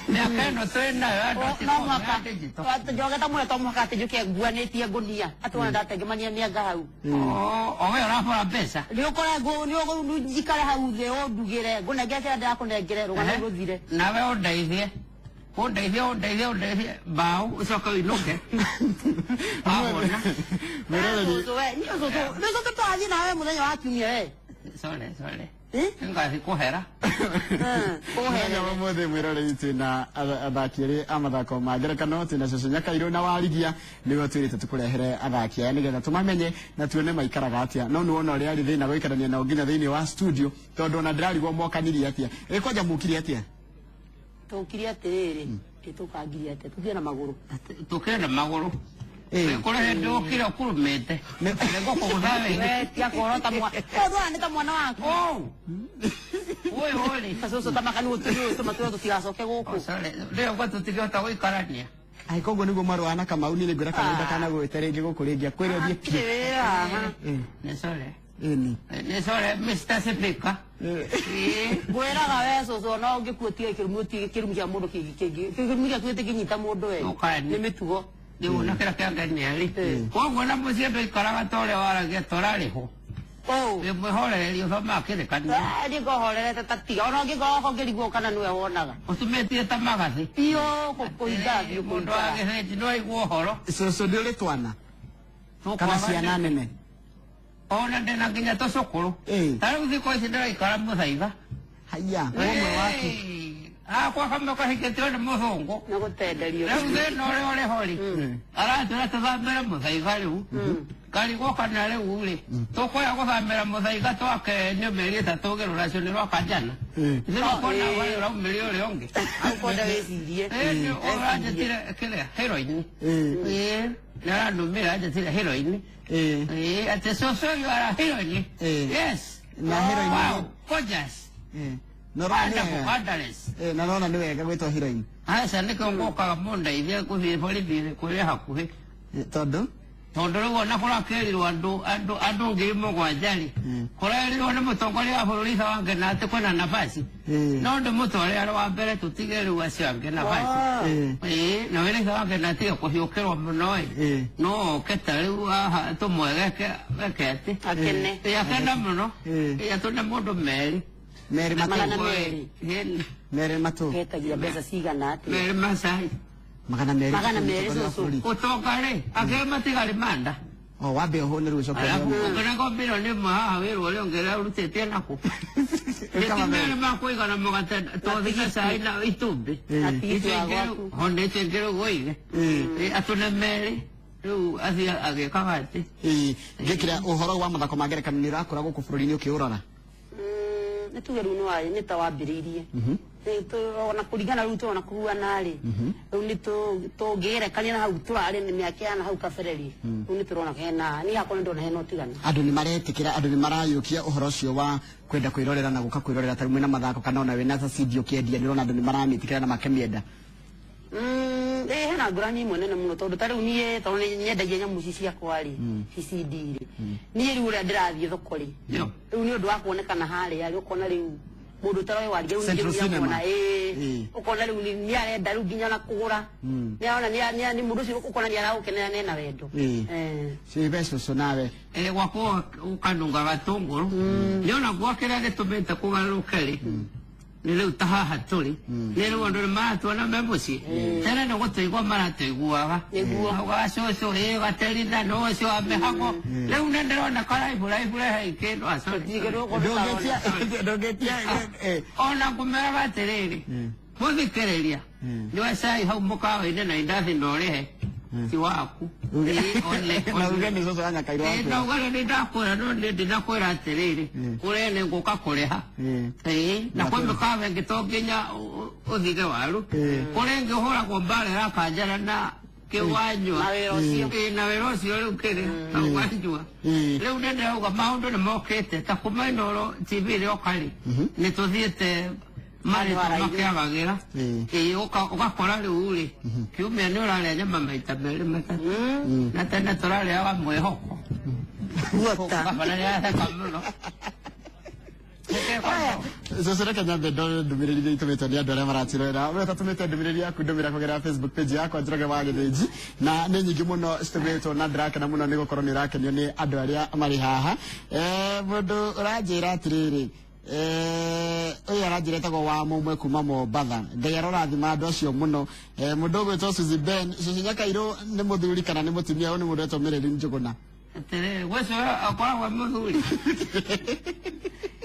Mĩaka ĩno twĩ nayo andũ No mũhaka Njoroge ta mwĩra to mũhaka atĩ njũke nguanĩtie ngũnia atĩ wona ndatengemania mĩanga hau. O we ũrabora mbeca. Nĩ ũkore njikare hau thĩ ũndugĩre ngũnengere kĩrĩa ndĩrakũnengere rũgano rũthire. Nawe ũndeithie. Ũndeithie ũndeithie ũndeithie mbaũ ũcoke ũinũke. Wahũna. Nĩ twathiĩ nawe mũthenya wa kiumia we. Sorry sorry. Ngathiĩ kũhera. Mũthenya wa ũmũthĩ mwĩroreri twĩna athaki erĩ a mathako ma ngerekano twĩna Cũcũ Nyakairũ na Warigia nĩguo twĩrĩte tũkũrehere athaki aya nĩgetha tũmamenye na tuone maikaraga atĩa no nĩ wona ũrĩa arĩ thĩna gũikarania nao nginya thĩinĩ wa studio tondũ ona ndĩrarigwo mokanirie atĩa. Kwanja mũkire atĩa? Tũkire atĩrĩrĩ tũkangirie atĩa tũkire na magũrũ. Tũkire na magũrũ. Kũrĩ hĩndĩ ũkire ũkurumĩte. Nĩngũkũgũtha wega. We tiga kũhorota mwana. Ũyũ nĩ ta mwana waku. Ũyũ rĩ. Cũcũ ta makani gũtirĩ tũma tũrĩa tũtigacoke gũkũ. Sorry, rĩu gwa tũtingĩhota gũikarania. Ai koguo nĩguo marũa na Kamau niĩ nĩngwĩra Kamau ndakanagwĩte rĩngĩ gũkũ rĩngĩ akwĩre ũthiĩ piũ. Nĩ sorry. Ĩni. Nĩ sorry Mr. Speaker. Ngwĩraga we cũcũ no ũngĩkua ũtige kĩrumi ũtige kĩrumi kĩa mũndũ kĩngĩ kĩrumi gĩaku gĩtingĩnyita mũndũ we. Nĩ mĩtugo. Rĩu na kĩrĩa kĩangenia rĩ koguo na mũciĩ ndũikaraga ta ũrĩa waragia ta ũrarĩhwo. Wĩ mwĩhorereri ũthomaga kĩrĩkanĩro. Niĩ ngohorerete ta tiga ona ũngĩkorwo ngĩrigwo kana nĩwe wonaga. Ũtumĩtie ta magathĩ. Biũ kũhinga biũ Mũndũ wa gĩthĩnji no aigue ũhoro. Cũcũ nĩ ũrĩ twana kana ciana nene? Ona ndĩna nginya tũcũkũrũ. Ta rĩu thikũ ici ndĩraikara mũthaiga. Haiya, ũmwe waku. Akwa kamwe kahikĩtio nĩ mũthũngũ. Nĩ gũtenderio. Rĩu thĩna ũrĩa ũrĩ ho rĩ, aratwĩra tũthambĩre mũthaiga rĩu. Karigwo kana rĩu rĩ, tũkũya gũthambĩra mũthaiga twake nĩ mĩeri 3 rũracio nĩ rwa kanjana. Nĩrũkona warĩ ũraumĩria ũrĩa ũngĩ. Ũkwenda wĩcirie. Ĩĩ ũranjĩtire kĩrĩa heroin. Ĩĩ nĩ aranumĩra anjĩtire heroin. Ĩĩ atĩ cũcũ you are a heroin. Yes. Na heroin. Wow, gorgeous. Na nona nĩ wega gwĩtwo heroin. Aca nĩkĩo ngũkaga mũndeithie gũthiĩ borithi kũrĩa hakuhĩ. Tondũ? Tondũ rĩu ona kũrakĩrirwo andũ 7,000 rĩ, kũrerirwo nĩ mũtongoria wa bũrũri Wangena atĩ kwĩna nafasi. No ndĩmũtware arĩ wa mbere tũtige rĩu acio angĩ nafasi. Ĩĩ na wĩra Wangena atige kũhiũkĩrwo mũno ĩ. No oke ta rĩu haha tũmwegeke eke atĩ. Akene. Ĩĩ akene mũno. Ĩĩ atũne mũndũ merĩ. Merĩ matũ. Magana merĩ. Merĩ matũ. Ketagia mbeca cigana atĩa? Merĩ macai. Magana merĩ. Magana merĩ cũcũ. Ũtonga rĩ, akĩrĩ matigari manda. O wambe ũhũne rĩu ũcoke. Arabu ũngĩnengwo bilioni ĩmwe haha wĩrwo ũrĩa ũngĩ ũrĩa ũrutĩtie nakũ. Ti merĩ ma kũigana mũgate tothi na cai na itumbĩ. Honde ĩngĩ rĩu ũige. Atũne merĩ rĩu athiĩ agĩkaga atĩ. Ngĩkĩra ũhoro wa mathako ma ngerekano nĩ ũrakũra gũkũ bũrũri-inĩ ũkĩũrora? Nĩ tuge rĩu nĩ ta wambĩrĩirie. Ona kũringana rĩu tũrona kũhuana rĩ, rĩu nĩ tũngĩgerekania na hau tũrarĩ nĩ mĩaka ya na hau kabere rĩ, rĩu nĩ tũrona hena niĩ hakwa nĩ ndona hena ũtiganu. Andũ nĩ maretĩkĩra, andũ nĩ marayũkia ũhoro ũcio wa kwenda kwĩrorera na gũka kwĩrorera ta rĩu mwĩna mathako kana ona wĩna CD ũkĩendia nĩ ũrona andũ nĩ maramĩtĩkĩra na makamĩenda. Ĩĩ hena ngũrani imwe nene mũno tondũ ta rĩu niĩ tondũ nĩ nyendagia nyamũ ici ciakwa rĩ, ici CD rĩ, niĩ rĩu ũrĩa ndĩrathiĩ thoko rĩ, rĩu nĩ ũndũ wa kuonekana harĩa rĩ, ũkona rĩu mũndũ ũtaroĩ waria rĩu ningĩ nĩamuona, ĩĩ ũkona rĩu nĩ arenda rĩu nginya na kũgũra, nĩarona nĩ mũndũ ũcio ũkona nĩ aragũkenera na ena wendo. Cibe cũcũ nawe. Gwakwa ũkanunga gatũngũrũ, nĩona gwa kĩrĩa gĩtũmĩte kũgarũrũke rĩ, nĩ rĩu ta haha tũrĩ, nĩ rĩu andũ nĩ maratuona me mũciĩ, tene nĩ gũtũigua maratũiguaga, gacũcũ ĩ gaterina no ũcio wa mĩhang'o, rĩu nĩ ndĩrona karaibu rehe kĩndũ ndũngĩtia ona ngũmeraga atĩrĩrĩ, mũthikĩrĩria, nyua cai hau mũkawa-inĩ na indathi na ũrĩhe ti waku. Na uge nĩ cũcũ wa Nyakairũ wakwĩra. Na uge nĩ ndakwĩra no nĩ ndinakwĩra atĩrĩrĩ, kũrĩa nĩ ngũka kũrĩha. Na kwĩ mĩkawa ĩngĩ to nginya ũthige waru, kũrĩ ĩngĩ ũhũragwo mbara ĩrakanjara na kĩwanyua. Na wĩra ũcio. Na wĩra ũcio rĩu kĩrĩ wanyua. Rĩu nĩ ndĩrauga maũndũ nĩ mokĩte ta kuma Inooro TV ĩrĩoka rĩ, nĩ tũthiĩte marĩtwa makĩagagĩra. Ũgakora rĩu rĩ, kiumia nĩ ũrarĩa nyama maita merĩ matatũ, na tene tũrarĩaga mwĩhoko. Baba nĩ aratheka mũno. Cũcũ reke nyambe ndore ndũmĩrĩri iria itũmĩtwo nĩ andũ arĩa maratwĩrorera. We ũtatũmĩte ndũmĩrĩri yaku ndũmĩra kũgerera Facebook page yakwa Njoroge wa Gĩthĩnji, na nĩ nyingĩ mũno citũmĩtwo na ndĩrakena mũno nĩ gũkorwo nĩ ũrakenio nĩ andũ arĩa marĩ haha. Mũndũ ũranjĩra atĩrĩrĩ, ũyũ aranjĩra etagwo wa mũmwe kuma Mombatha. Ngai arorathima andũ acio mũno. Mũndũ ũgwĩtwo Suzy Ben, Suzy Nyakairũ nĩ mũthuri kana nĩ mũtumia? Ũyũ nĩ mũndũ wetwo Mĩrĩri Njũgũna. Atĩrĩrĩ, ũcio akoragwo e mũthuri.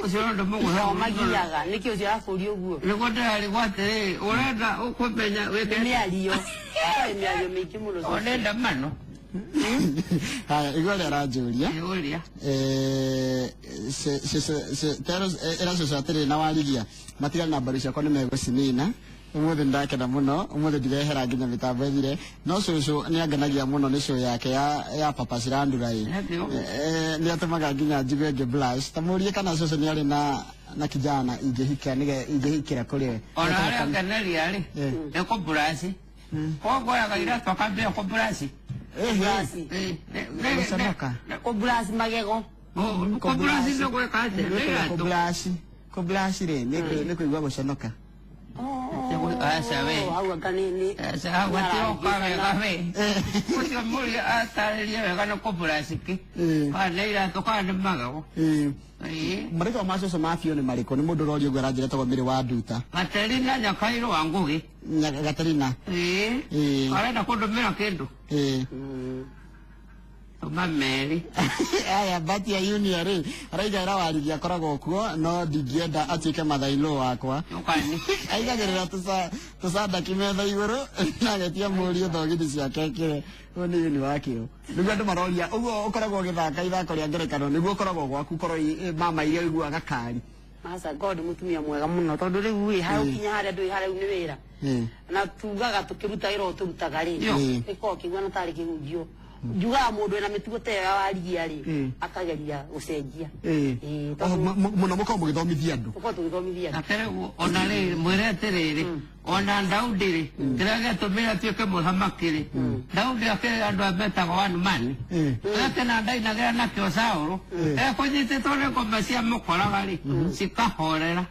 Ũcio no ndĩmũgũtha. O magiaga, nĩkĩ ũcio arakũria ũguo? Nĩguo ndĩrarigwo atĩrĩrĩ, ũrenda ũkũmenya wĩke Nĩ mĩario. Nĩ mĩario mĩingĩ mũno. Ũrenda mano. Haya, igua ũrĩa aranjũria. Ũria. Ĩra cũcũ atĩrĩrĩ na warigia, matigane na mbaru ciakwa nĩ megũcinina. Ũmũthĩ nĩndakena mũno, ũmũthĩ ndirehera nginya mĩtambo ĩthire. No cũcũ nĩ angenagia mũno nĩ show yake ya Papa Shirandula ĩ. Nĩ atũmaga nginya njigue ngĩ blush. Ta mũrie kana cũcũ nĩ arĩ na kijana ingĩhika ingĩhikĩra kũrĩ we. Ona harĩa angeneria rĩ, nĩ kũburaci. Koguo iratũ akambia kũburaci. Gũconoka. Kũburaci magego. Kũburaci nĩ gwĩka atĩa? Nĩ iratũ. Kũburaci rĩ, nĩ kũigua gũconoka. Aca we. Hau anga nĩ Aca hau gatiroka wega we. Ũcio mũria atarĩrie wega nĩ kũburaci kĩ. Kana nĩ iratũ kana nĩ magego. Marĩtwa ma cũcũ ma biũ nĩ marĩkũ? Nĩ mũndũ ũroria ũguo aranjĩra etagwo Mĩrĩ wa Nduta. Gaterina Nyakairũ wa Ngũgĩ. Gaterina. Arenda kũndũmĩra kĩndũ. Tuma meri. Aya bati ya junior rĩ araiga ĩra Warigia akoragwo kuo no ndingĩenda atuĩke mathailo wakwa. Yukani. Aigagĩrĩra tũcandaki metha igũrũ na agetia mũriũ thogithi ciake ekĩre. Ũyũ nĩ yuni wakĩo. Nĩguo andũ maroria ũguo ũkoragwo ũgĩthaka ithako rĩa ngerekano nĩguo ũkoragwo gwaku ũkorwo mama iria ũiguaga kari. Masa God mutumia mwega muno tondu riu wi hau kinya haria ndui haria ni wira. Na tugaga tukiruta wira turutaga ri iko kigwa na tari kihunjio. Njugaga mundu ena mitugo ta ya Warigia ri akageria gucenjia. Muno mukorwo mugithomithia andu. Tukorwo tugithomithia andu. Akere ona ri mwire atiriri ona Daudi ri kiria giatumire atuike muthamaki ri Daudi akire andu ametagwo one man gakena ndainagira nakio Saũlũ ekunyitĩtwo nĩ ngoma cia mũkoraga ri cikahorera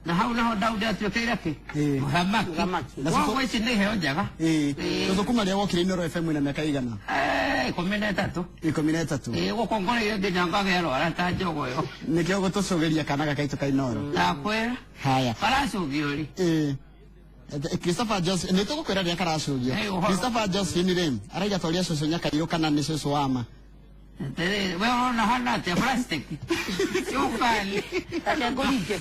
na hau naho Daudi atuĩkĩire kĩ mũthamaki. Koguo ici nĩ iheo njega. Tondũ kuma rĩrĩa wokire Inooro FM ina mĩaka igana? 13. 13. Gũkũ ngoreire nginya ngagĩa rwara ta njogo ĩyo. Nĩkĩo gũtũcũgĩria kana gaka gaitũ ka Inooro. Ndakwĩra. Haya. Karacũgio rĩ? Christopher Josephine nĩ tũgũkwĩra rĩrĩa karacũgio. Christopher Josephine rĩ araiga ta ũrĩa cũcũ Nyakairũ kana nĩ cũcũ wa ma. We ũrona hana atĩa plastic? Cukani. Reke ngũringe.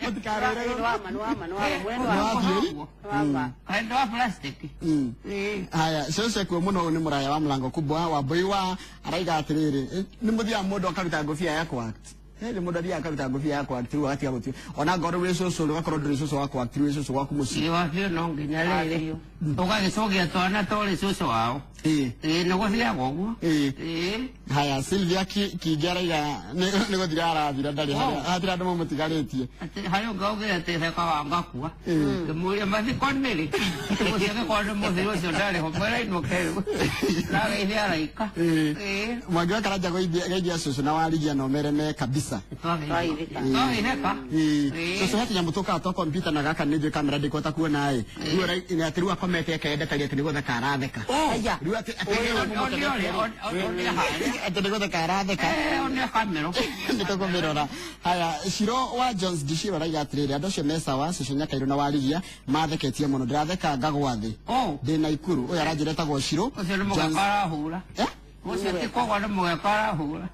Mũtikarĩre. Nĩ wa ma, nĩ wa ma, Nĩ wa ma. Kaĩ wa plastic. Haya, cũcũ ekuo mũno ũyũ nĩ mũraya wa mlango kubwa wa mbui wa araiga atĩrĩrĩ nĩ mũthiaga mũndũ akaruta ngũbia ya kwact. Nĩ mũndũ athiaga akaruta ngũbia ya kwact rĩu agatiga gũtua. Ona ngorwo wĩ cũcũ rĩ ũgakorwo ndũrĩ cũcũ wa kwact rĩu wĩ cũcũ gwaku mũciĩ. Ĩ wabiũ no nginya rĩrĩ ũgagĩcũgia twana tũrĩ cũcũ wao. Nĩ gũthiaga ũguo. Haya, Sylvia Kingĩ araiga nĩ gũthira arathira ndarĩ harĩa hatirĩ andũ mamũtigarĩtie. Harĩ ũngĩ augire atĩ theka wa ngakua. Ngĩmũria mathiko nĩ rĩ? Ũcio gĩkorwo nĩ mũthiro ũcio ndarĩ ho mwĩra inũke rĩu. Ndageithia araika. Mwangi wa Karanja geithia cũcũ na Warigia no mereme kabisa. Twageithĩka. Cũcũ he tũnyamũ tũkaga twa kompyuta na gaka nĩ njũĩ kamera ndĩkũhota kuona ĩ. Rĩu atĩ rĩu akomete akeyenda tarĩ atĩ nĩ gũtheka aratheka. Rĩu atĩ atĩ nĩ gũtheka aratheka. Nĩ tũkũmĩrora. Haya, Shiro wa Jones Dishiro araiga atĩrĩrĩ andũ acio me sawa cũcũ Nyakairũ na Warigia matheketie mũno ndĩratheka ngagwa thĩ. Ndĩ Naikuru ũyũ aranjĩra etagwo Shiro. Ũcio nĩ mũgeka arahũra. Ũcio ti kũgwa nĩ mũgeka arahũra.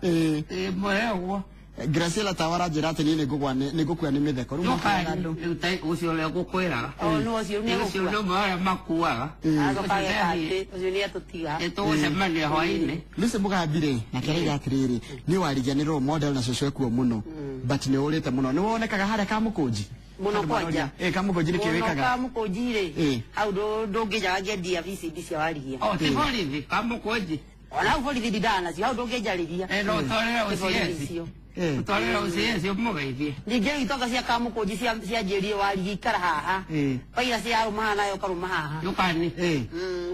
Mwĩre ũguo. Graciela Tawara njĩra atĩ niĩ nĩ ngũkua nĩ mĩtheko. Rĩu makĩraga andũ. Ũcio ũrĩa ngũkwĩraga. Ũcio nĩ ũcio nĩ ũmwe arĩa makuaga. Ũcio nĩ atũtiga. Nĩ tũgũcemania hwaĩ-inĩ. Lucy Mũgambi rĩ nake araiga atĩrĩrĩ nĩ Warigia nĩ role model na cũcũ ekuo mũno but nĩ ũrĩte mũno nĩ wonekaga harĩa Kamũkũnji. Mũno kwanja. Kamũkũnji nĩkĩo wĩkaga. Mũno Kamũkũnji rĩ hau ndũngĩnjaga ngĩendia VCD cia Warigia. Ti borithi Kamũkũnji. Ona hau borithi ndindaga nacio hau ndũngĩnjarĩria. No ũtwarĩre OCS. Ũtwarĩre OCS ũmũgeithie. Ningĩ itonga cia Kamũkũnji cianjĩrie Warigia ikara haha. Baira cia arũma haha nayo ũkarũma haha. Ndũkani.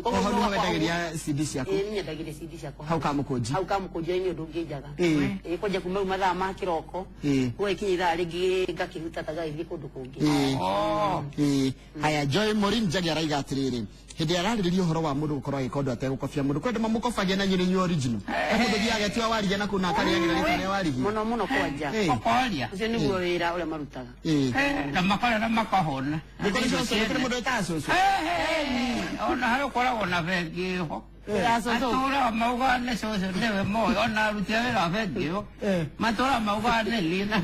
Koguo hau nĩho wendagĩria CD ciaku. Nĩ nyendagĩria CD ciakwa. Hau Kamũkũnji. Hau Kamũkũnji nĩ ũndũ ũngĩnjaga. Kwanja kuma rĩu mathaa ma kĩroko. Gũgĩkinya ithaa rĩngĩ ngakĩruta ta ngagĩthiĩ kũndũ kũngĩ. Haya, Joy Morin Njagi araiga atĩrĩrĩ hĩndĩ ararĩrĩria ũhoro wa mũndũ gũkorwo agĩka ũndũ ategũkobia mũndũ kwenda mamũkobagia na inyuĩ nĩ original. Mũndũ thiaga agetua Warigia na kũu na akarĩagĩra rĩtwa rĩa Warigia. Mũno mũno kwanja. Ũkoria. Ũcio nĩguo wĩra ũrĩa marutaga. Na makarĩa na makahũna. Nĩ kũrĩ cũcũ, nĩ kũrĩ mũndũ wĩtaga cũcũ. Ona harĩa ũkoragwo na bengi ĩho. Matũraga maugaga nĩ cũcũ nĩwe moĩ ona aruti a wĩra wa bengi ĩyo. Matũraga maugaga nĩ niĩ na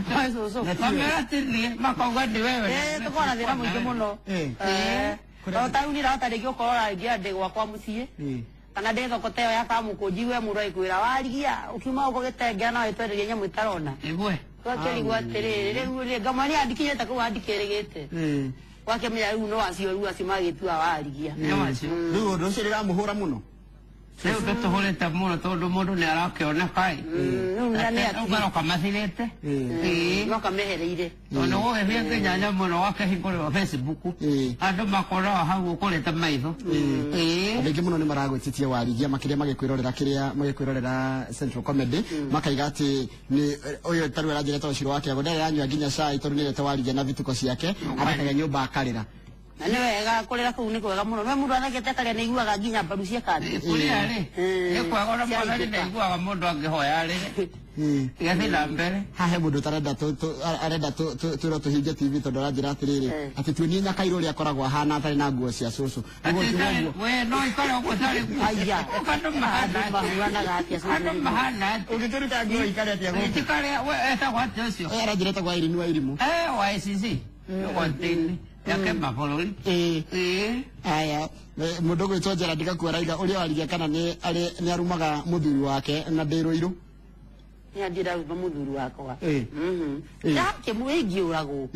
kamera ti niĩ makauga nĩ wewe. Tũkoragwo na thĩna mũingĩ mũno. Ta rĩu niĩ ndahota rĩngĩ gũkorwo rĩngĩ ndĩ gwakwa mũciĩ kana ndĩ thoko ta ĩyo ya Kamũkũnji we mũndũ agĩkwĩra Warigia ũkiuma gũkũ gĩtengera no ĩtwenderie nyamũ ĩtarona. Twakĩrigwo atĩrĩrĩ rĩu rĩ ngamwĩra ndikinyĩte kũu andikĩrĩgĩte. Wakĩmenya rĩu no acio rĩu acio magĩtua Warigia. Rĩu ũndũ ũcio nĩũramũhũra mũno. Rĩu ndũtũhũrĩte mũno tondũ mũndũ nĩ arakĩoneka ĩ. Rĩu Ũgaroka mathirĩte. Noka mehereire. Tondũ gũgĩthiĩ nginya nyamũ ĩno wakĩhingũrĩrwo Facebook andũ makoraga hau ũkũrĩte maitho. Andũ aingĩ mũno nĩ maragwĩtĩtie Warigia makĩria magĩkwĩrorera kĩrĩa magĩkwĩrorera Central Comedy makaiga atĩ nĩ ũyũ ta rĩu aranjĩra tondũ Ciro wa Kĩago ndarĩ aranyua nginya cai tondũ nĩarĩte Warigia na vituko ciake arakaga nyũmba akarĩra. Na nĩ wega kũrĩra kũu nĩ kwega mũno. No mũndũ athekete akarĩa nĩ aiguaga nginya mbaru cia kandi. Kũrĩa rĩ nĩ kwega ona mwathani Ciaitĩka. nĩ aiguaga mũndũ angĩhoya rĩrĩ gĩathiĩ na mbere. Hahe mũndũ ũtarenda arenda twĩrwo tũhinge TV tondũ aranjĩra atĩrĩrĩ atĩ tuonie Nyakairũ ũrĩa akoragwo ahana atarĩ na nguo cia cũcũ. Nĩguo Atĩ ngiuga itarĩ- ũguo. we no ikare ũguo ũtarĩ nguo. Aya. Ũka andũ mahana Andũ mahuanaga atĩa cũcũ? Andũ mahana atĩa? Ũngĩkĩruta nguo ikare atĩa gũkũ? Itikare we etagwo atĩa ũcio? Aranjĩra etagwo Irene wa Irimũ. Wa ICC ũgwati-inĩ yake mabũrũri. Ĩĩ. Aya, mũndũ ũgwĩtwo Gerald Gakuo araiga ũrĩa warigia kana nĩ nĩ arumaga mũthuri wake na ndĩ Rũirũ. Nĩ ndĩraruma mũthuri wakwa. Ĩĩ. Ĩĩ. Ndakĩmwĩngĩũragwo.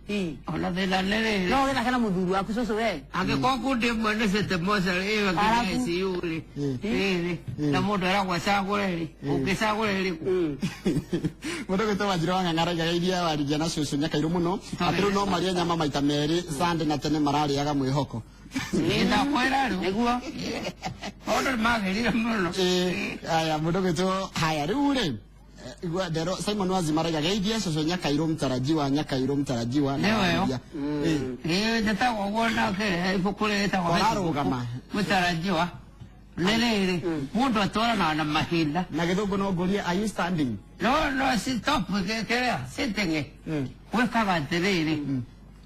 Ĩĩ. Ona thĩna nĩ rĩrĩ. No wĩthake na mũthuri waku cũcũ we. Angĩkorwo ngundi ĩmwe nĩ city mocarĩ ĩyo ĩngĩ nĩ Arabu. ICU rĩ. Ĩĩ. Rĩrĩ na mũndũ eragwo acagũre rĩ ũngĩcagũra ĩrĩkũ? Mũndũ ũgwĩtwo Wanjirũ wa Ng'ang'a araiga iria warigia na cũcũ Nyakairũ mũno atĩ rĩu no marĩe nyama maita merĩ Sunday na tene mararĩaga mwĩhoko. Nĩ ndakwĩra rĩu. Nĩguo. Maũndũ nĩ magĩrire mũno. Aya mũndũ ũgwĩtwo haya rĩu rĩ igua ndero Simon Wazima araiga geithia cũcũ Nyakairũ mtarajiwa Nyakairũ mtarajiwa na Nĩwe yo. warigia. Ĩĩ. Ĩĩ njĩtagwo ũguo nake ibuku rĩrĩ rĩtagwo Ũrarũgama. Mũtarajiwa. Nĩ rĩrĩ mũndũ atwaranaga na mahinda. Na gĩthũngũ no ngũrie are you standing? No stop kĩrĩa sitting. Gwĩkaga atĩrĩrĩ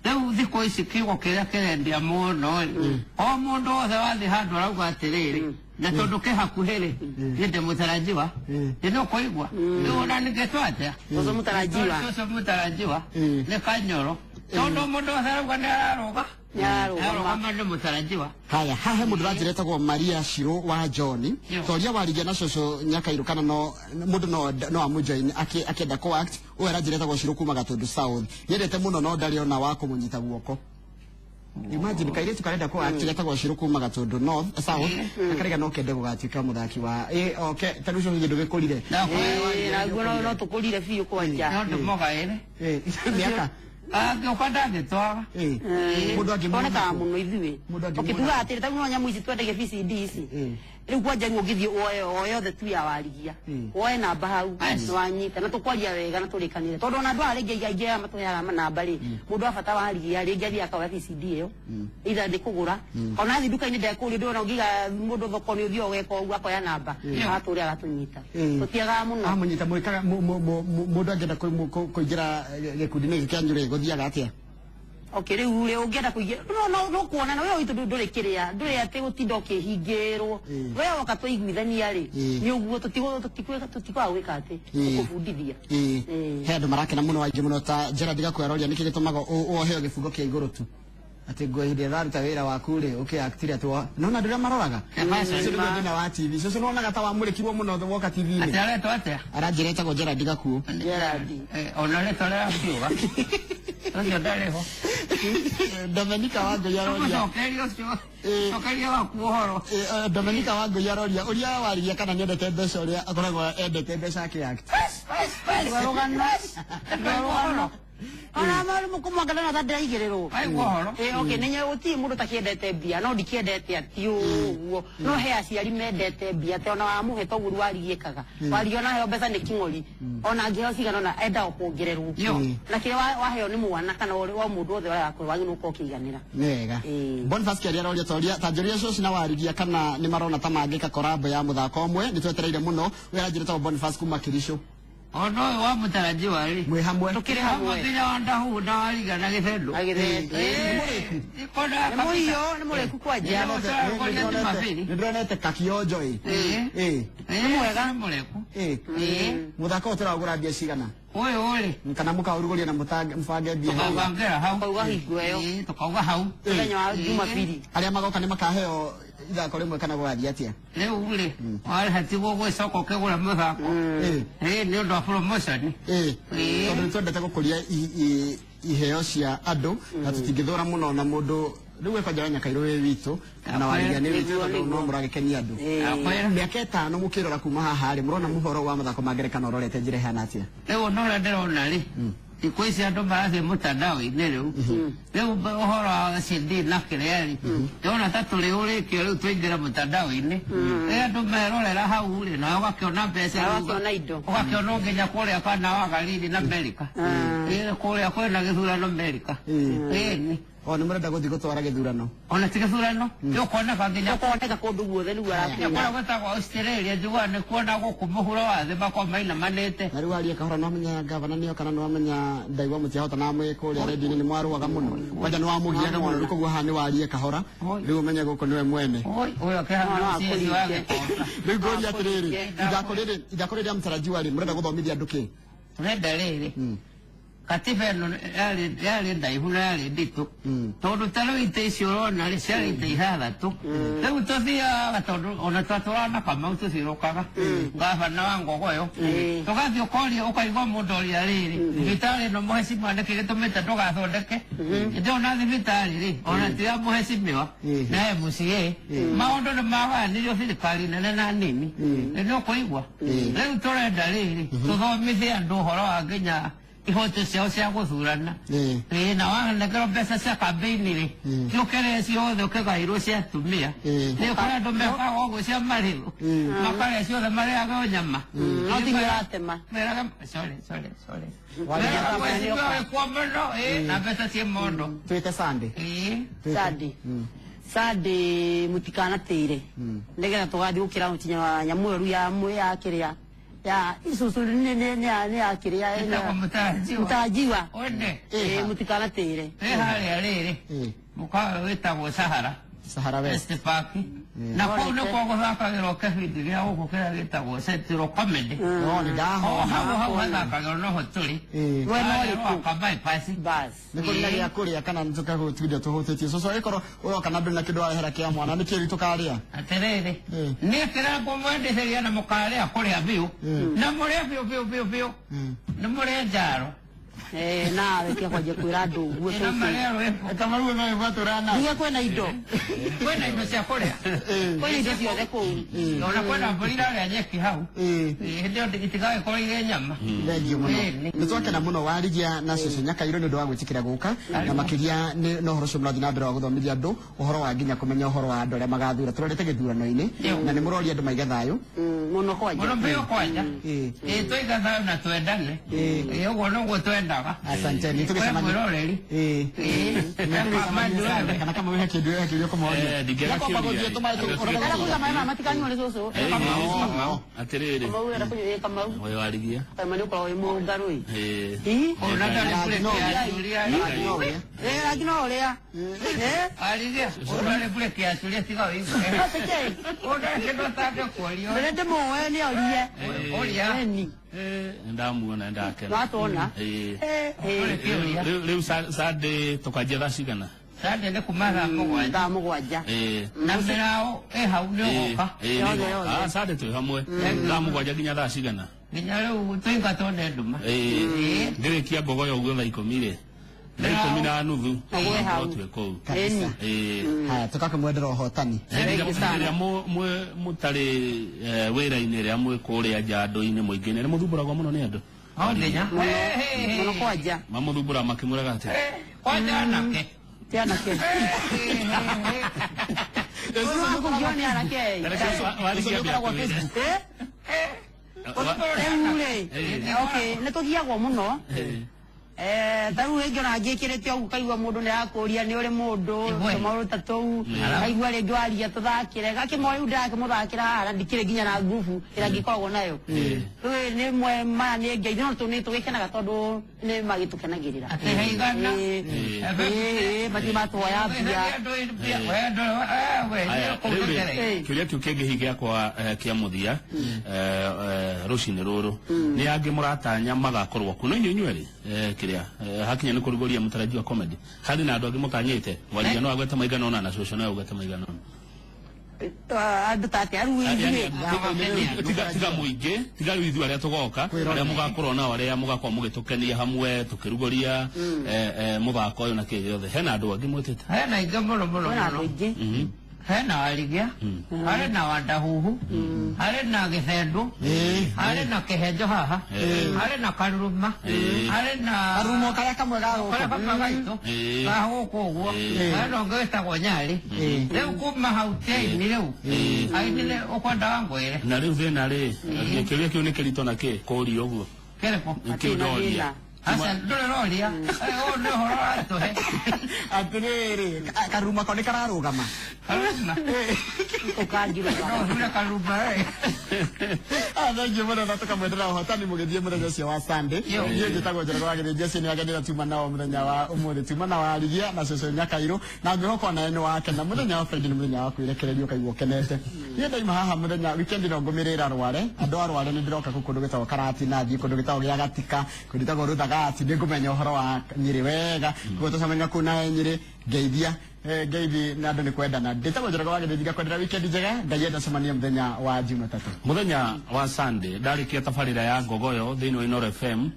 rĩu thikũ ici kiugo kĩrĩa kĩrendia mũno rĩ o mũndũ wothe wathiĩ handũ arauga atĩrĩrĩ na tondũ kĩ hakuhĩ rĩ niĩ ndĩ mũtarajiwa nĩ nĩũkũigua rĩu ona ningĩtwo atĩa Cũcũ mũtarajiwa. Cũcũ mũtarajiwa nĩ kanyoro tondũ mũndũ wothe arauga nĩ ararũga Nĩ ararũgama. ararũgama nĩ mũtarajiwa. Haya hahe mũndũ ũranjĩra etagwo Maria Shiro wa John toria warigia na cũcũ Nyakairũ kana no mũndũ no amũjoin akĩenda co act ũyũ aranjĩra etagwo Shiro kuma Gatũndũ South nyendete mũno no ndarĩ ona wa kũmũnyita guoko. Imagine kairĩtu karenda ko act getagwo Shiro kuma Gatũndũ North South akarega no kende gũgatuĩka mũthaki wa okay ta rĩu cũcũ ndũgĩkũrire. Naguo no tũkũrire biũ kwanja. No ndĩmũgaĩre. Mĩaka. Angĩũka ndangĩtwaga. Mũndũ angĩmuona Onekaga kũ? mũno ithuĩ. Mũndũ angĩmuona Ũkĩtuga kũ? atĩrĩ ta rĩu no nyamũ ici twendagia VCD ici. Rĩu kwanja rĩu ũngĩthiĩ woe o yothe tu ya warigia. Woe namba hau nĩwanyita na tũkwaria wega na tũrĩkanĩre. Tondũ ona andũ aya rĩngĩ aingĩ aya matũheaga namba rĩ, mũndũ wa bata warigia rĩngĩ athiĩ akoya VCD ĩyo. Either nĩ kũgũra. Ona athiĩ nduka-inĩ ndekũria ndũrona ũngĩiga mũndũ thoko nĩ ũthiaga ũgeka ũguo akoya namba. Agatũrĩa agatũnyita. Tũtiagaga mũno. Amũnyita mwĩkaga mũndũ angĩenda kũingĩra gĩkundi-inĩ gĩkĩ kĩanyu rĩ gũthiaga atĩa? Okay, rĩu rĩ ũngĩenda kũingĩra no kuona na we witũ ndũrĩ kĩrĩa ndũrĩ atĩ gũtinda ũkĩhingĩrwo. We woka tũiguithania rĩ nĩ ũguo tũtikwaga gwĩka atĩ gũkũbundithia. He andũ marakena mũno aingĩ mũno ta Gerald Gakuo aroria nĩkĩ gĩtũmaga woheo gĩbungo kĩa igũrũ tu atĩ nguo hĩndĩ ĩrĩa ũraruta wĩra waku rĩ ũkĩactire atĩ nona andũ arĩa maroraga ũcio nĩguo thĩna wa TV cũcũ nĩwonaga ta wamũrĩkirwo mũno woka TV-inĩ. Atĩ aretwo atĩa? Aranjĩra etagwo Gerald Gakuo. Gerald. Ona rĩtwa rĩrakiuga ũcio ndarĩ ho. Dominica Wangũi aroria. Tũmũcokerie ũcio. Cokeria waku ũhoro. Dominica Wangũi aroria ũrĩa warigia kana nĩendete mbeca ũrĩa akoragwo endete mbeca akĩ-act. Rũgano. Rũgano. Ona maru mũkũmwangana na ndĩraigĩrĩrwo. Waigua ũhoro. Okay, nĩ gũtirĩ mũndũ ũtakĩendete mbia no ndikĩendete atĩ ũguo. No he aciari mendete mbia te ona wamũhe toguo warigie ĩkaga. Warigie ona heo mbeca nĩ kĩng'ori. Ona angĩheo cigana ona endaga kuongererwo. Na kĩrĩa waheo nĩ mwana kana wa mũndũ wothe ũrĩa wakũhe wagĩrĩirwo gũkorwo ũkĩiganĩra. Nĩ wega. Boniface Kĩaria aroria toria ta njũria cũcũ na warigia kana nĩ marona ta mangĩka korabo ya mũthako ũmwe nĩ twetereire mũno. Ũyũ aranjĩra etagwo Boniface kuma Kĩricũ. Ona ũyũ wa mũtarajiwa rĩ. Mwĩ hamwe. Tũkĩrĩ hamwe. Nginya wa ndahu na wariga na gĩthendũ. Na gĩthendũ. Nĩ mũhiũ, nĩ mũrĩku kwanja. Nĩ ndĩronete kakionjo ĩ. Nĩ mwega. Nĩ mũrĩku. Mũthako ũyũ tũraũgũra mbia cigana? Ũyũ rĩ. Kana mũkaũrugũria na mũbange mbia. Tũkaũbangĩra hau. Tũkauga hingo ĩyo. Tũkauga hau. Mũthenya wa Jumapili. Arĩa magoka nĩ makaheo ithako rĩmwe kana gũgathiĩ atĩa? Rĩu rĩ, warĩha tiguo gwĩcoka ũkĩgũra mũthako. Nĩ ũndũ wa promotion. Tondũ nĩ twendete gũkũria iheo cia andũ na tũtingĩthũra mũno na mũndũ rĩu we kwanja wa Nyakairũ wĩ witũ na warigia nĩ witũ tondũ no mũragĩkenia andũ. Mĩaka ĩtano mũkĩrora kuma haha rĩ mũrona mũhoro wa mathako ma ngerekano ũrorete njĩra ĩhana atĩa? Rĩu ona ũrĩa ndĩrona rĩ thikũ ici andũ marathiĩ mũtandao-inĩ rĩu rĩu ũhoro wa CD na kĩrĩa rĩ ndĩrona ta tũrĩ ũrĩkio rĩu twaingĩra mũtandao-inĩ rĩrĩa andũ merorera hau rĩ nawe ũgakĩona mbeca Ũgakĩona indo. ũgakĩona nginya kũrĩa kana wa Galili na Amerika kũrĩa kwĩna gĩthurano Amerika. O nĩ mũrenda gũthiĩ gũtwara gĩthurano. Ona ti gĩthurano nĩũkuoneka nginya Ũkoneka kũndũ guothe nĩguo arakwĩra. Kũrĩa gwĩtagwo Australia njiguaga nĩ kuona gũkũ mũhuro wa thĩ makoragwo mainamanĩte. Na rĩu arie kahora no amenya gavana nĩo kana no amenya ndaigua mũtiahotanaga mwĩ kũrĩa redio-inĩ nĩ mwarũaga mũno. Kwanja nĩ wamũgiaga mũno rĩu koguo haha nĩ warie kahora. Rĩu ũmenye gũkũ nĩwe mwene. Oi, ũyũ akĩhana No, no, mũciĩ wa akũringe. gĩkomba. Rĩu ngũria atĩrĩrĩ, ithako rĩrĩ rĩa mũtarajiwa rĩ, mũrenda gũthomithia andũ kĩ? Tũrenda rĩrĩ katiba ĩno yarĩ ndaihu na yarĩ nditũ tondũ ta rĩu itĩ icio ũrona rĩ ciarĩ itĩ ithathatũ rĩu tũthiaga tondũ ona twatũraga na Kamau tũciũrũkaga gavana wa Ngogoyo tũgathiĩ ũkoria ũkaigua mũndũ oria rĩrĩ thibitarĩ ĩno mũhecimiwa nĩkĩ gĩtũmĩte ndũgathondeke ĩndĩ ona thibitarĩ rĩ ona ti ya mũhecimiwa na MCA maũndũ nĩ magayanĩrio thirikari nene na nini nĩ ũkũigua rĩu tũrenda rĩrĩ tũthomithie andũ ũhoro wa nginya ihoto ciao cia gũthurana ĩĩ na wanengerwo mbeca cia kambĩini rĩ ciũkĩrĩe ciothe ũkĩgairwo cia atumia nĩ ũkũrĩa andũ mekaga ũguo cia marĩũ makarĩa ciothe marĩaga o nyama No ti ũratema. meraga sorry sorry sorry meraga mheshimiwa wĩkuo mũno ĩĩ na mbeca ciĩ mondo Twĩte Sunday. ĩĩ Sunday. Sunday mũtikanatĩre. Nĩgetha tũgathiĩ gũkĩra mũkinya nyamũ ĩyo rĩu ya ya kĩrĩa ya isusu nĩ ya kĩrĩa ĩtagwo mũtarajiwa mũtarajiwa. one Ĩĩ mũtikanatĩre. ĩ harĩa rĩrĩ mũkawa wĩtagwo Sahara Sahara West. West Park na kũu nĩkuo gũthakagĩrwo kĩbindi gĩa gũkũ kĩrĩa gĩtagwo Central Comedy No, nĩ o ndahona. hau hau hathakagĩrwo noho tũrĩ Mwena Harĩa ũrĩkũ? Rwaka bypass Bas. Nĩ kũrĩ na gĩa kũrĩa kana nĩ tũkagũtinda tũhũtĩtie. Cũcũ agĩkorwo ũroka na ndũrĩ na kĩndũ warehera kĩa mwana nĩ kĩrĩ tũkarĩa? atĩrĩrĩ niĩ kĩrĩa ngũmwendithĩria na mũkarĩa kũrĩa biũ na mũrĩe biũ biũ biũ biũ nĩ mũrĩe njaro Nawe tiga kwanjia kwĩra andũ ũguo na cũcũ. marĩe rwĩmbo Kamaru no ĩmatũrana. Nginya kwĩna indo. kwĩna indo cia kũrĩa Kwĩna indo ciothe kũu. ona kwĩna mbũri irarĩa nyeki hau hĩndĩ ĩyo itigagĩkorwo irĩ nyama Thengiũ mũno. Nĩ twakena mũno warigia na cũcũ Nyakairũ nĩ ũndũ wa gwĩtĩkĩra gũka na makĩria nĩ na ũhoro ũcio mũrathiĩ na mbere wa gũthomithia andũ ũhoro wa nginya kũmenya ũhoro wa andũ arĩa magathura. Tũrorete gĩthurano-inĩ na nĩ mũroria andũ maige thayũ. Mũno kwanja. Mũno biũ kwanja ĩĩ tũiga thayũ na twendane ĩĩ ũguo noguo twendaga Asanteni. Wĩ Tũgĩcemania. mwĩroreri Ĩĩ. Kana kama wĩha kĩndũ wĩha kĩũria kũmoria. Ndingĩaga Kwamba kĩũria. gũthiĩ tũmaĩ Arĩa kũiga maĩ maya matikanyuo nĩ cũcũ. Atĩrĩrĩ Kamau ũrenda kũnyua ĩ Kamau. ũyũ warigia Kama nĩ ũkoragwo wĩ mũngarũ ĩ. Ĩĩ. Ĩ? ona ndarĩ bureki ya curia Ĩ rangi no ũrĩa. arigia ũndarĩ bureki ya curia tiga wĩigue Atĩkĩ? ũndarĩ kĩndũ atangĩkuoria Rĩrĩa ndĩmũĩ nĩ orie. ũria Eni. Nĩ ndamuona nĩ ndakena. Watwona. Ĩĩ. ũrĩ kĩũria Rĩu Sunday tũkanjia thaa cigana? Sunday nĩ kuma thaa mũgwanja Thaa mũgwanja. Ĩĩ. na mĩraũ ĩ hau nĩ ũgoka Yothe, yothe. Ah, Sunday twĩ hamwe thaa mũgwanja nginya thaa cigana? nginya rĩu tũingatwo nĩ nduma Ĩĩ. Ngĩrĩkia Ngogoyo ũguo thaa ikũmi rĩ thaa ikũmi na nuthu Ũgwe hau. twĩ kũu. Eni. Ĩĩ. Haya tũgakĩmwendera ũhotani. Rĩrĩa mũtarĩ wĩra-inĩ rĩrĩa mwĩ kũrĩa nja andũ-inĩ mũingĩ-inĩ nĩ mũthumbũragwo mũno nĩ andũ o nginya Mũno kwanja. mamũthumbũra makĩmwĩraga atĩa kwanja anake Ti anake. Ũyũ nĩ anake. Warigia Ũkoragwo Facebook. Rĩu rĩ, okay, nĩ tũgiagwo mũno. Ta rĩu rĩngĩ ona ngĩkĩrĩte ũguo kaigua mũndũ nĩ arakũria nĩ ũrĩ mũndũ tũmaũndũ ta tũu kaigua rĩngĩ waria tũthakĩre gakĩmoa rĩu ndĩrakĩmũthakĩra haha na ndikĩrĩ nginya na ngubu ĩrĩa ngĩkoragwo nayo rĩu nĩ mwe maya nĩ ngai no nĩ tũgĩkenaga tondũ nĩ magĩtũkenagĩrĩra atĩ heigana ĩĩ matirĩ matwoya mbia Aya, rĩu rĩ, kĩũria kĩu kĩngĩ hihi gĩakwa kĩa mũthia rũcinĩ rũrũ nĩ angĩ mũratanya magakorwo kuo no inyuĩ inyuerĩ kĩrĩa hakinya nĩ kũrugũria mũtarajiwa comedy harĩ na andũ angĩ mũtanyĩte warigia no agwete maigana ũna na cũcũ no agwete maigana ũna andũ ta atĩa rĩu ithuĩ tiga mũingĩ tiga rĩu ithuĩ arĩa tũgoka arĩa mũgakorwo nao arĩa mũgakorwo mũgĩtũkenia hamwe tũkĩrugũria mũthako ũyũ na kĩ gĩothe hena andũ angĩ mwĩtĩte hena aingĩ mũno mũno kwĩna andũ mũno aingĩ hena warigia harĩ na wandahuhu harĩ na gĩthendũ harĩ na kĩhenjo haha harĩ na karuruma harĩ na Karumo karĩa kamwe ga karĩa gũkũ. kamwe gaitũ ga gũkũ ũguo harĩ na ũngĩ wĩtagwo nyarĩ rĩu kuma hau ti aini rĩu aini nĩ ũkwendaga ngwĩre na rĩu thĩna rĩ kĩũria kĩu nĩ kĩritũ na kĩ kũũria ũguo kĩrĩkũ nĩkĩo ndoria Aca ndũrĩ ũroria. Ũyũ nĩ ũhoro ũratũhe. Atĩrĩrĩ, karuma ko nĩ kararũgama. Karuma. Ũkanjirũga. No ũthure karuma ĩ. Thank you mũno na tũkamwendera ũhotani mũgĩthiĩ mũthenya ũcio wa Sunday. Yo. Niĩ njĩtagwo Njoroge wa Gĩthĩnji, acio nĩ agenĩra tuma nao mũthenya wa ũmũthĩ, tuma na Warigia na cũcũ Nyakairũ, na ngwĩhoka onawe nĩ wakena. Mũthenya wa Friday nĩ mũthenya wa kwĩrekereria ũkaigua ũkenete. Niĩ ndaima haha mũthenya weekend no ngũmĩrĩra Rware, andũ a Rware nĩ ndĩroka kũu kũndũ gwĩtagwo Karatina, thiĩ kũndũ gwĩtagwo gĩa Gatika, kũndũ gwĩtagwo Rũthagati, nĩ ngũmenya ũhoro wa Nyĩrĩ wega, koguo tũcemania kũu na Nyĩrĩ, ngeithia ngeithi na andũ nĩ kwendana. Ndĩtagwo Njoroge wa Gĩthĩnji, ngakwendera weekend njega, Ngai enda cemanie mũthenya wa Jumatatũ. Muthenya wa Sunday ndarikia tabarĩra ya Ngogoyo thĩinĩ wa Inooro FM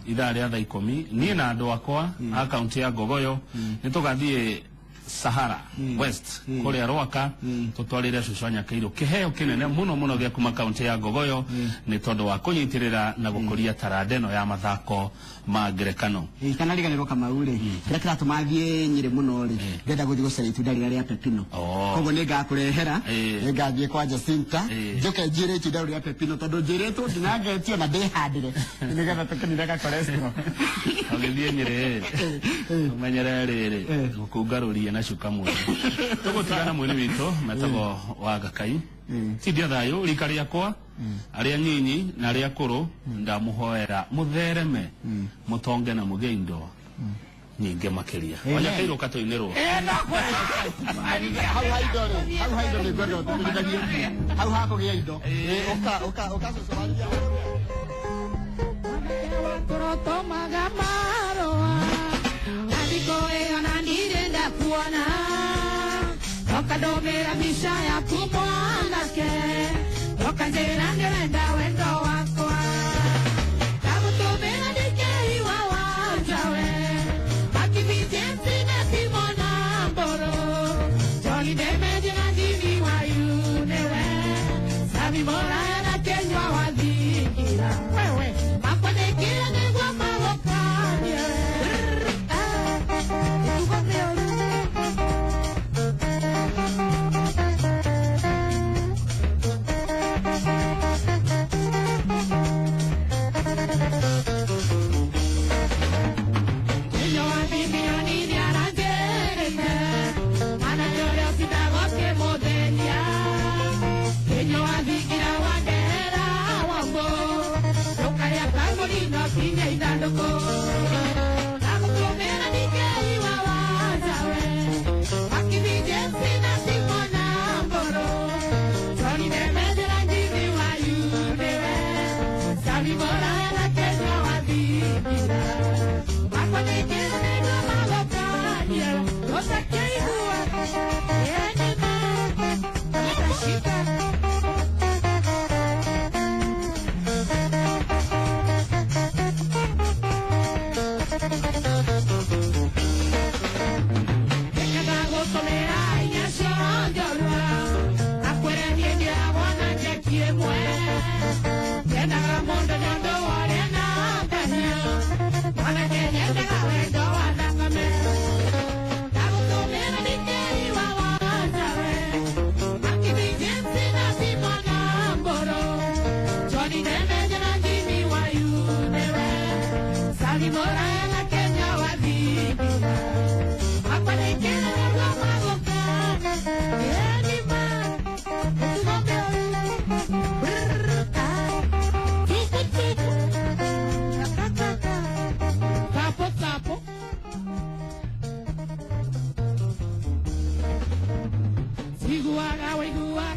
ithaa rĩa thaa ikũmi, niĩ na andũ akwa a kaunti ya Ngogoyo nĩ tũgathiĩ Sahara West kũrĩa Rwaka, tũtwarĩre cũcũ Nyakairũ kĩheo kĩnene mũno mũno gĩa kuma kaunti ya Ngogoyo nĩ tondũ wa kũnyitĩrĩra na gũkũria taranda ĩno ya mathako ma ngerekano. Itanariganĩrwo Kamau rĩ, kĩrĩa kĩratũma thiĩ Nyĩrĩ mũno rĩ, ndĩrenda gũthiĩ gũcaria itunda rĩrĩa rĩa pepino. Koguo nĩ ngakũrehera, nĩ ngathiĩ kwa Jacinta, njũke njĩre itunda rĩu rĩa pepino, tondũ njĩrĩtwo nginya ngetio na ndĩhandĩre nĩgetha tũkĩnine ka cholesterol. Ũgĩthiĩ Nyĩrĩ ũmenyere rĩrĩ gũkungarũria na cuka mwene. Tũgũtigana mwene witũ metagwo wa Gakai tindia thayũ rika rĩakwa arĩa nyinyi na arĩa akũrũ, ndamũhoera mũthereme mũtonge na mũgĩe indo nyingĩ makĩria. Wanyakairwo katũinĩrwo. Hau ha indo rĩ, hau ha indo nĩ ngwenda ũtũmenyithagie hau ha kũgĩa indo. Ũka ũka ũka cũcũ Warigia. Tũrotomaga marũa na thikũ ĩyo na ndirenda kuona ũkandũmĩra mbica yaku mwanake ũkanjĩra ndĩrenda wendo wakwa ndagũtũmĩra ndikeiwa wanjawe akibijenti na Simona Mboro Johnny Demeje na Jimmy Wayunewe Sami Moraya na Kenywa Wathingira wewe makwanĩkire nĩguo magũkanie. Mĩtugo mĩũru. Kenywa wa milioni nĩaranjĩrĩte mwanake ũrĩa ũtindaga ũkĩmũthĩnia. Kenywa wa thingira wandehera wambũ ndũkarĩa kamũrino kinya ithandũkũ ndagũtũmĩra ndingĩiwa wanjawe akibijenti na Simona Mboro Johnny Demeje na Jimmy Wayunewe Sami Moraya na Kenywa Wathingira makwanĩkire nĩguo magũkanie ũtakĩigua enema ũtashika. Ndagũtũmĩra inya cionjorua akwĩre niĩ ndirawona njeki ĩmwe nyendaga mũndũ nĩ ũndũ wa ũrĩa na ngania mwanake nyendaga wendo wa thakame ndagũtũmĩra ndikĩiwa wanjawe akibijenti na Simona Mboro Johnny Demeje na Jimmy Wayunewe Sami Moraya na Kenya Wathingira makwanĩkire nĩguo magũkana enima mĩtugo mĩũru. Tupu tupu kakakaka tapo tapo. Iguaga waiguaga.